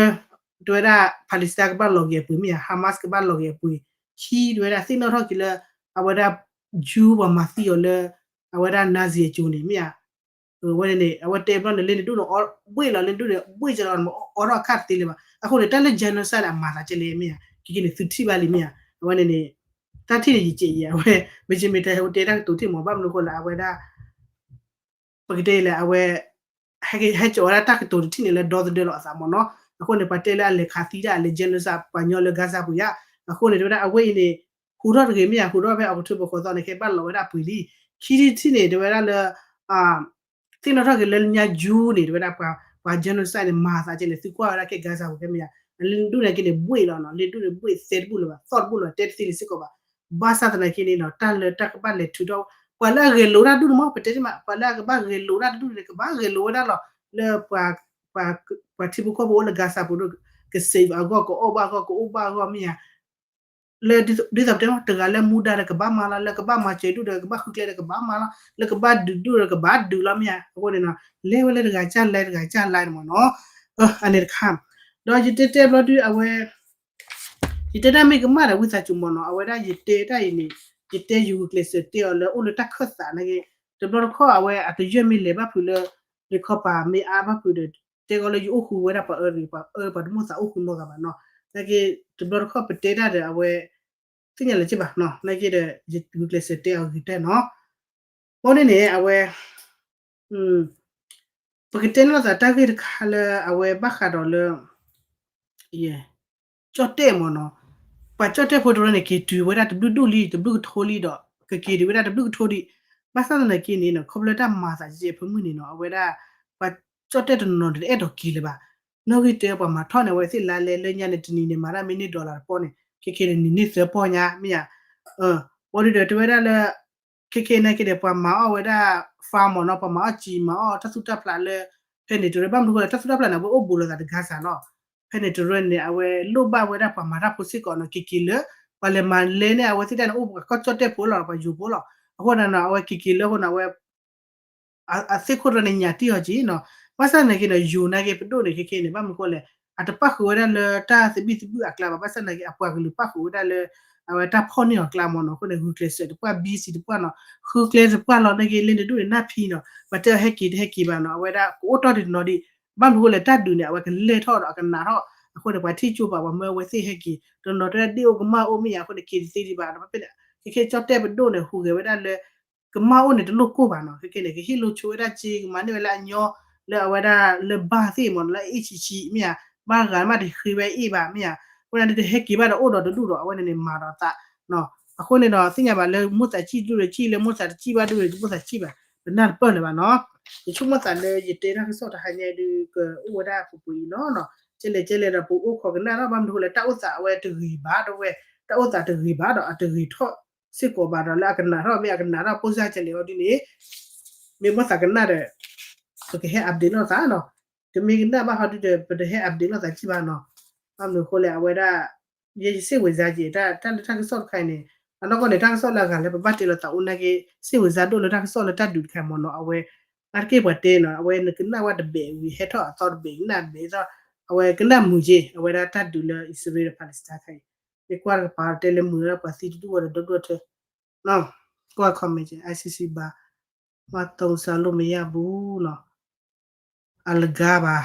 တဝဲဒၣ် Palestine ကဘၣ်လီၤက့ၤအပှ့ၤမ့ၢ်ဧါ Hamas ကဘၣ်လီၤက့ၤအပှ့ၤ ခံ တဝဲဒၣ်သ့ၣ်နီၣ်ထီၣ်က့ၤလၢ အဝဲဒၣ် Jew ပှၤမၤသံအီၤလၢ အဝဲဒၣ် Nazi အစိၤန့ၣ်မ့ၢ်ဧါ. အဝဲန့ၣ်န့ၣ် အဝဲတဲဘျီန့ၣ် လၢန့ၣ်ဒူၣ်န့ၣ် ဘှ့ၣ်လီၤ လၢန့ၣ်ဒူၣ်န့ၣ် ဘှ့ၣ်ကလီၤ အိးထီၣ်အခါတသ့လၢၤဘၣ်. အဃိန့ၣ် တၢ်လၢ genocide န့ၣ် အမၤသးကဲလဲၣ်မ့ၢ်ဧါ ခဲခဲန့ၣ် သုထံၣ်ဘၣ်လံမ့ၢ်ဧါ. အဝဲန့ၣ်န့ၣ် တၢ်ထံၣ်န့ၣ်ယကဲးယံၤ အဝဲ Benjamin Netanyahu တဲတၢ်ကတိၤထံၣ်မ့ၢ် ဘၣ်မနုၤအဃိလဲၣ် အဝဲဒၣ် ပကတဲလဲၣ် အဝဲ ဟဲက့ၤ ဟဲကၠီၤဝဲဒၣ်တၢ်ကတိၤတထံၣ်န့ၣ်လၢဒီသဒၢလီၤအသးမ့ၢ်နီၤ. အဃိန့ၣ် ပှၤတဲလၢအလဲၤခးသံတၢ် အလဲၤ genocide ပှၤညီလၢ Gaza ပူၤယါ. အဃိန့ၣ် တဲဝဲဒၣ်အဝဲအံၤန့ၣ် ဟူးထီၣ်တဂ့ၤမ့ၢ်ဧါ ဟူးထီၣ်ဖဲ October ဃိးသီန့ၣ် ခဲဘၣ်လီၤဝဲဒၣ်ပှ့ၤလံ. ခံထံၣ်တထံၣ်န့ၣ် တဲဝဲဒၣ်လၢ သ့ၣ်နီၣ်ထီၣ်က့ၤလၢညါ June န့ၣ် တဲဝဲဒၣ်ပှၤ ပှၤ genocide န့ၣ် မၤသးကဲလဲၣ် သုကွၢ်ဝဲဒၣ်ခဲ Gaza ပူၤခဲမ့ၢ်ဧါ. လၢဒူၣ်န့ၣ်က့န့ၣ် ဘှ့ၣ်လီၤနီၤ လၢဒူၣ်န့ၣ် ဘှ့ၣ်သဲတဘူၣ်လၢၤဘၣ် သီၣ်တဘူၣ်လၢၤဘၣ် တဲတသ့လၢၤစ့ၢ်ကီးဘၣ်. ဘၣ်ဆၣ်သနာ်က့န့ၣ်နီၤ တၢ်လၢတၢ်ကဘၣ်လဲၤထုးထီၣ် ပှၤလၢအဂဲၤလိာ်တၢ်ဒူၣ်န့ၣ်မ့ၢ် ပတဲတမး ပှၤလၢအကဘၣ်ဂဲၤလိာ်တၢ်တဒူၣ်န့ၣ် ကဘၣ်ဂဲၤလိာ်ဝဲဒၣ်လီၤ လၢ ပှၤထံဖိကီၢ်ဖိအိၣ်လၢ Gaza ပူၤဒိၣ် က save အဂီၢ် ကအီၣ်ဘၣ်အဂီၢ် ကအိၣ်ဘၣ်အဂီၢ်မ့ၢ်ဧါ. လၢ ဒ်သိးပတဲမ့ၢ် တဂၤလၢမူဒါဒီးကဘၣ်မၤလီၤ လၢကဘၣ်မၤစၢၤဒူၣ်ဒီးကဘၣ်ဃုကျဲဒီးကဘၣ်မၤလီၤ လၢကဘၣ်ဒုးဒူၣ်ဒီးကဘၣ်ဒုးလီၤမ့ၢ်ဧါ. အဃိန့ၣ်နီၤ လဲၤဝဲလၢတဂၤကၢ်လဲၤတဂၤကၢ်လဲၤန့ၣ်မ့ၢ်နီၤ. အန့ၣ်တခါ ဒီးယတဲတဲဘျီဒုးအဝဲ ယတဲတၢ်မ့ၢ်ကမၣ်ဒီးဝံသးစူၤမ့ၢ်နီၤ အဝဲဒၣ်ယတဲတၢ်အံၤန့ၣ် ယတဲယဂုာ်ကျဲးစၢးတဲအီၤလၢအိၣ်လၢတၢ်ခၢၣ်သးန့ၣ်ဂ့ၤ တဘျီတခီၣ်အဝဲအတယၢၢ်မ့ၢ်လဲၤဘၣ်ဖုးလၢ လၢခီပၤမ့ၢ်အါဘၣ်ဖုးဒီး တဲကီးလၢယအိၣ်ဃူဝဲဒၣ်ပှၤအၢတဂ့ၤ ပှၤအၢပှၤတမိၣ်သးအိၣ်ဃူနီတဂၤဘၣ်နီၤ. နာ်က့ တဘျီတခီၣ်ပတဲတၢ်ဒီးအဝဲ သ့ၣ်ညါလၢၤက့ဘၣ်နီၤ နာ်က့ဒီး ယဂုာ်ကျဲးစၢးတဲအီၤဂ့ၤတဲနီၤ. ဘီန့ၣ်န့ၣ် အဝဲ ပကတဲန့ၢ်လိာ်သးတၢ်ဂ့ၢ်တခါလၢအဝဲဘၣ်ဃးဒီးလၢ ကၠီၣ်တဲၣ်မ့ၢ်နီၤ, ပှၤကၠီၣ်တဲၣ်ဖိတရၢန့ၣ် က့ၤတုၤဝဲဒၣ်တဘျုးဒူၣ်လံ တဘျုးကထိလံဒီး ကက့ၤဒံးဝဲဒၣ်တဘျုးကထိဒံး. ဘၣ်ဆၣ်သနာ်က့န့ၣ်နီၤ ခီဖျိလၢတၢ်မၤသးကဲဖၢမုၢ်န့ၣ်နီၤ အဝဲဒၣ် ပှၤကၠီၣ်တဲၣ်တနီၤနီၤတအဲၣ်ဒိးက့ၤလၢၤဘၣ်. နီၣ်ဂံၢ်တၢပှၤမၤထီၣ်န့ၣ် အဝဲသ့ၣ်လါလဲလၢညါန့ၣ် တနံၤန့ၣ် မၤတၢ်မ့ၢ်န့ၢ် dollar တပီၢ်န့ၣ် ခဲခဲန့ၣ် နံၤန့ၢ်သၢပီၢ်ညါမ့ၢ်ဧါ. ဝံၤဒီးတဲဝဲဒၣ်လၢ ခဲခဲနာ်က့ဒီး ပှၤမၤအီၣ်ဝဲဒၣ် farm မ့ၢ်နီၤ ပှၤမၤအီၣ်စံာ်မၤအီၣ်တၢ်သူၣ်တၢ်ဖျးလၢ ဖဲန့ၣ်တရၢ ဘၣ်မနုၤအဃိလဲၣ် တၢ်သူၣ်တၢ်ဖျးန့ၣ် အဝဲအိၣ်ဘူးလိာ်သးတဂၤစၢ်လီၤ. ဖဲန့ၣ်တရၢန့ၣ် အဝဲလိၣ်ဘၣ်ဝဲဒၣ်ပှၤမၤတၢ်ဖိစ့ၢ်ကီးနီၤ က့ၤက့ၤလၢ ပှၤလဲၤမၤလဲန့ၣ် အဝဲသ့ၣ်တၢ်န့ၣ် အိၣ်ပှၤကီၢ်ကၠီၣ်တဲၣ်ဖိလီၤ ပှၤယိၤဖိလီၤ. အဃိန့ၣ်နီၤ အဝဲက့ၤက့ၤလၢအဃိန့ၣ် အဝဲ အသ့ၣ်ခိၣ်တရၢန့ၣ် ညၣ်တံၢ်အီၤက့ၤနီၤ. ဘၣ်ဆၣ်သနာ်က့နီၤ ယိၤနာ်က့ပဒိၣ်န့ၣ် ခဲခဲန့ၣ် ဘၣ်မနုၤအဃိလဲၣ် အတပၣ်ဃုာ်ဝဲဒၣ်လၢတၢ်သဘံၣ်သဘုၣ်အကျါဘၣ်. ဘၣ်ဆၣ်သနာ်က့ အပှၤကလုာ်ပၣ်ဃုာ်ဝဲဒၣ်လၢ အဝဲတၢ်ဖီၣ်န့ၢ်အီၤကျါမ့ၢ်နီၤ. အဃိန့ၣ် ဂုာ်ကျဲးစၢးတပှၢ် busy တပှၢ်နီၤ ဃုကျဲတပှၢ်လီၤ. နာ်က့လၢန့ၣ်ဒူၣ်န့ၣ် နၢ်ဖံးနီၤ ပှၤတဲအီၤဟဲက့ၤတဟဲက့ၤဘၣ်နီၤ အဝဲဒၣ်ကအိၣ်တီၢ်ဒံးတနီၤဒံး. ဘၣ်မနုၤအဃိလဲၣ် တၢ်ဒုးန့ၣ် အဝဲကလဲၢ်ထီၣ်ဒီးအကနးထီၣ်. အဃိန့ၣ် ပှၤထံၣ်ကၠိပာ် ပှၤမၢအဝဲသ့ၣ်ဟဲက့ၤ တနီၤတဲဒ့ၣ်အိၣ်ကမၣ်အိၣ်မ့ၢ်ယါ အဃိန့ၣ် က့ၤတသ့ဒံးဘၣ်. ဖဲန့ၣ် ခဲခဲကၠီၣ်တဲၣ်ပဒိၣ်န့ၣ် ဟူးဂဲၤဝဲဒၣ်လၢ ကမၣ်အိၣ်န့ၣ် တလိၣ်ကိၢ်ဘၣ်နီၤ. ခဲခဲန့ၣ် ကဟ့ၣ်လိာ်ဆိဝဲဒၣ်စ့ ကမၤန့ၢ်ဝဲလၢအညီ လၢအဝဲဒၣ်လၢဘၣ်သ့ၣ်မ့ၢ်နီၤ လၢအအ့ၣ်ဆံးဆံးမ့ၢ်ဧါ ဘၣ်ဂၤမးတဃ့ဝဲအ့ၣ်ဘၣ်မ့ၢ်ဧါ. အဃိန့ၣ် တဟဲက့ၤဘၣ်ဒီးအိၣ်ဒီးတဒူၣ်ဒီး အဝဲန့ၣ်န့ၣ် မၤဒီးသးနီၤ အဃိန့ၣ်ဒီး သ့ၣ်ညါဘၣ်လၢမိၣ်သးစံၣ်ဒိၣ်ဒီးစံၣ် လၢမိၣ်သးတစံၣ်ဘၣ်ဒိၣ်ဒီး မိၣ်သးတစံၣ်ဘၣ် ပနၢ်တပၢၢ်လၢၤဘၣ်နီၤ. ယဆိကမိၣ်သးလၢယတဲတၢ်ကစီၣ်တဟါညါဒုး ကအိၣ်ဝဲဒၣ်ပူၤပူၤအံၤနီၤနီၤ. ကဲလဲၣ်ကဲလဲၣ်ဒီး ပအိၣ်ခိးကနၣ်ထီၣ် ဘၣ်မနုၤအဃိလဲၣ် တၢ်အိၣ်သးအဝဲတဂ့ၤဘၣ်ဒီးဝဲ, တၢ်အိၣ်သးတဂ့ၤဘၣ်ဒီး အတဂ့ၤထီၣ်စ့ၢ်ကီးဘၣ်ဒီး လၢအကနၣ်ထီၣ် မ့ၢ်အကနၣ်ထီၣ် ပိၢ်စၢ်ကဲလဲၣ်အီၤဒ်န့ၣ် မ့ၢ်မိၣ်သးကနၣ်ဒီး ပကဟဲ update လိာ်သးနီၤ. တမ့ၢ်ကနၣ်ဘၣ်ဟီဒုဒီး ပတဟဲ update လိာ်သးကံၢ်ဘၣ်နီၤ. ဘၣ်မနုၤအဃိလဲၣ် အဝဲဒၣ် ယဲယစ့ၣ်ဝဲၤစါက့ၤ တၢ်လၢတၢ်ကစီၣ်တခါအံၤန့ၣ် အနီၢ်ကီၢ်န့ၣ် တၢ်ကစီၣ်လၢအဂၤလၢပဘၣ်တဲလီၤသးအိၣ်နာ်က့ စ့ၣ်ဝဲၤစါဒိၣ်လၢတၢ်ကစီၣ်လၢတၢ်ဒုးတခါမ့ၢ်နီၤ. အဝဲ အါတက့ၢ်ပှၤတဲနီၤ အဝဲနကနၣ်ဝဲတဘဲးဝံၤ ဟဲထီၣ်အသီတဘဲး ကနၣ်တဘဲးသီ အဝဲကနၣ်မုာ်က့ၤ အဝဲဒၣ်တၢ်ဒုးလၢ အံၣ်စရ့လးဒီး Palestine ခါအံၤ မ့ၢ်ကွၢ်တကပၤတဲလၢမုာ်လၢပှၤသံတဒူၣ်ဝဲဒီးဒီဒူၣ်အထၢ ကွၢ် comment က့ၤ ICC ဘၣ် မၤသုံးစားလို့မရဘူးနီၤ အလဂၤဘၣ်.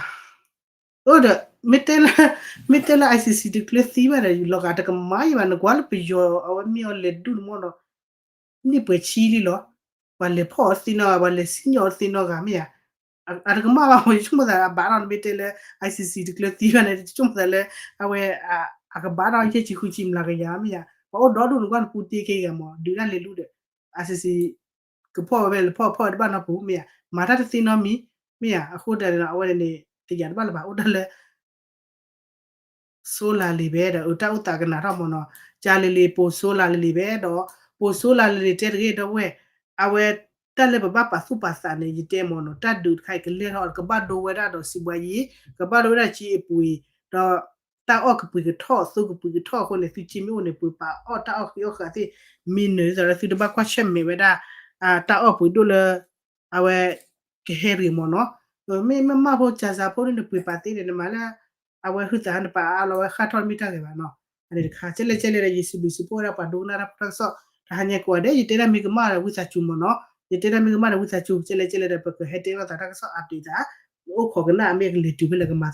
အိၣ်ဒီး မ့ၢ်တဲလၢ မ့ၢ်တဲလၢ ICC တကျၢၤသံဘၣ်ဒီး လီၤဂာ်တကမၣ်ယံၤဘၣ် နကွၢ်လၢပယီၤအဝဲမ့ၢ်အီၤလဲၤဒူၣ်န့ၣ်မ့ၢ်ဒီး န့ၢ်ပှဲၤဆံလံလီၤ. ပှၤလဲၤဖီၣ်အီၤသ့နီတဂၤ ပှၤလဲၤစံၣ်ညီၣ်အီၤသ့နီတဂၤမ့ၢ်ဧါ. အတကမၣ်ဘၣ် ယဆိကမိၣ်သးအဘၣ်ဒီး နမ့ၢ်တဲလၢ ICC တကျၢၤသံဘၣ်န့ၣ် ယဆိကမိၣ်သးလၢ အဝဲ အကဘၣ်ဒီးယဲၢ်ဆံဃုဆံမျးကယၤမ့ၢ်ဧါ. ပှၤအိၣ်ဒီဒူၣ်န့ၣ်ကွၢ်နပူတ့ခဲဂၤမ့ၢ် ဒုးတၢ်လဲၤလူၤဒီး ICC ကဖီၣ်ဝဲလၢဖီၣ်ဖီၣ်တဘၣ်နီတပူၤမ့ၢ်ဧါ. မၤတၢ်တသ့နီတမံၤ မ့ၢ်ဧါ. အဃိဒီးအဝဲန့ၣ် တယာ်တဘၣ်လၢၤဘၣ် အိၣ်ဒၣ်လၢ ဆိုးလာလေပဲဒီး တၢ်အိၣ်သးကနၣ်ထီၣ်မ့ၢ်နီၤ. ကြာလေလေ ပိုဆိုးလာလေပဲဒီး ပိုဆိုးလာလေလေ တဲတဂ့ၤဒီပုၢ်ဝဲၢ် အဝဲတၢ်လၢပဘၣ်ပာ်သူၣ်ပာ်သးန့ၣ် ယတဲမ့ၢ်နီၤ တၢ်ဒုးတခါအံၤကလဲၤထီၣ် ကဘၣ်ဒိဝဲဒၣ်ဒီး စီးပွားရေး ကဘၣ်ဒိဝဲဒၣ်စ့အပှ့ၤ ဒီး တၢ်အီၣ်ကပှ့ၤကထီၣ် သိကပှ့ၤကထီၣ်အဃိန့ၣ် သုစ့မ့ၢ်အိၣ်န့ၣ် ပှ့ၤပာ်အီၣ်တၢ်အီၣ်ဃံအီၣ်ဃာ်သ့ၣ် မ့ၢ်နၢၤဒ်သိးလၢသုတဘၣ်ကွၢ်ဆၢၣ်မဲာ်ဝဲဒၣ် တၢ်အီၣ်ပှ့ၤဒိၣ်လၢ အဝဲ ကဟဲတဂ့ၤမ့ၢ်နီၤ. မ့ၢ်မ့ၢ်မၢ်ဖိ ကၠၤစၤဖိန့ၣ် နပှ့ၤပာ်သ့န့ၣ် နမၤလၢ အဝဲဟုသးနပာ်အါလီၤဝဲဃၣ်ထီၣ်မ့ၢ်တၢ်ဂ့ၤဘၣ်နီၤ. အန့ၣ်တခါ ကဲလဲၣ်ကဲလဲၣ်ဒီး ယစံးဘျုးစံးဖှိၣ်ဝဲဒၣ်ပှၤဒိကနၣ်တၢ်ဖိတၢ်ကစီၣ် တဟါညါကိးဂၤဒဲး ယတဲဒၣ်မ့ၢ်ကမၣ်ဒီးဝံသးစူၤမ့ၢ်နီၤ. ယတဲဒၣ်မ့ၢ်ကမၣ်ဒီးဝံသးစူၤ ကဲလဲၣ်ကဲလဲၣ်ဒီး ပကဟဲတဲလိာ်သးတၢ်ကစီၣ် update သး အိၣ်ခိးကနၣ်အမ့ၢ်ကလဲၤတုၤဖဲလဲၣ်ကမၤသး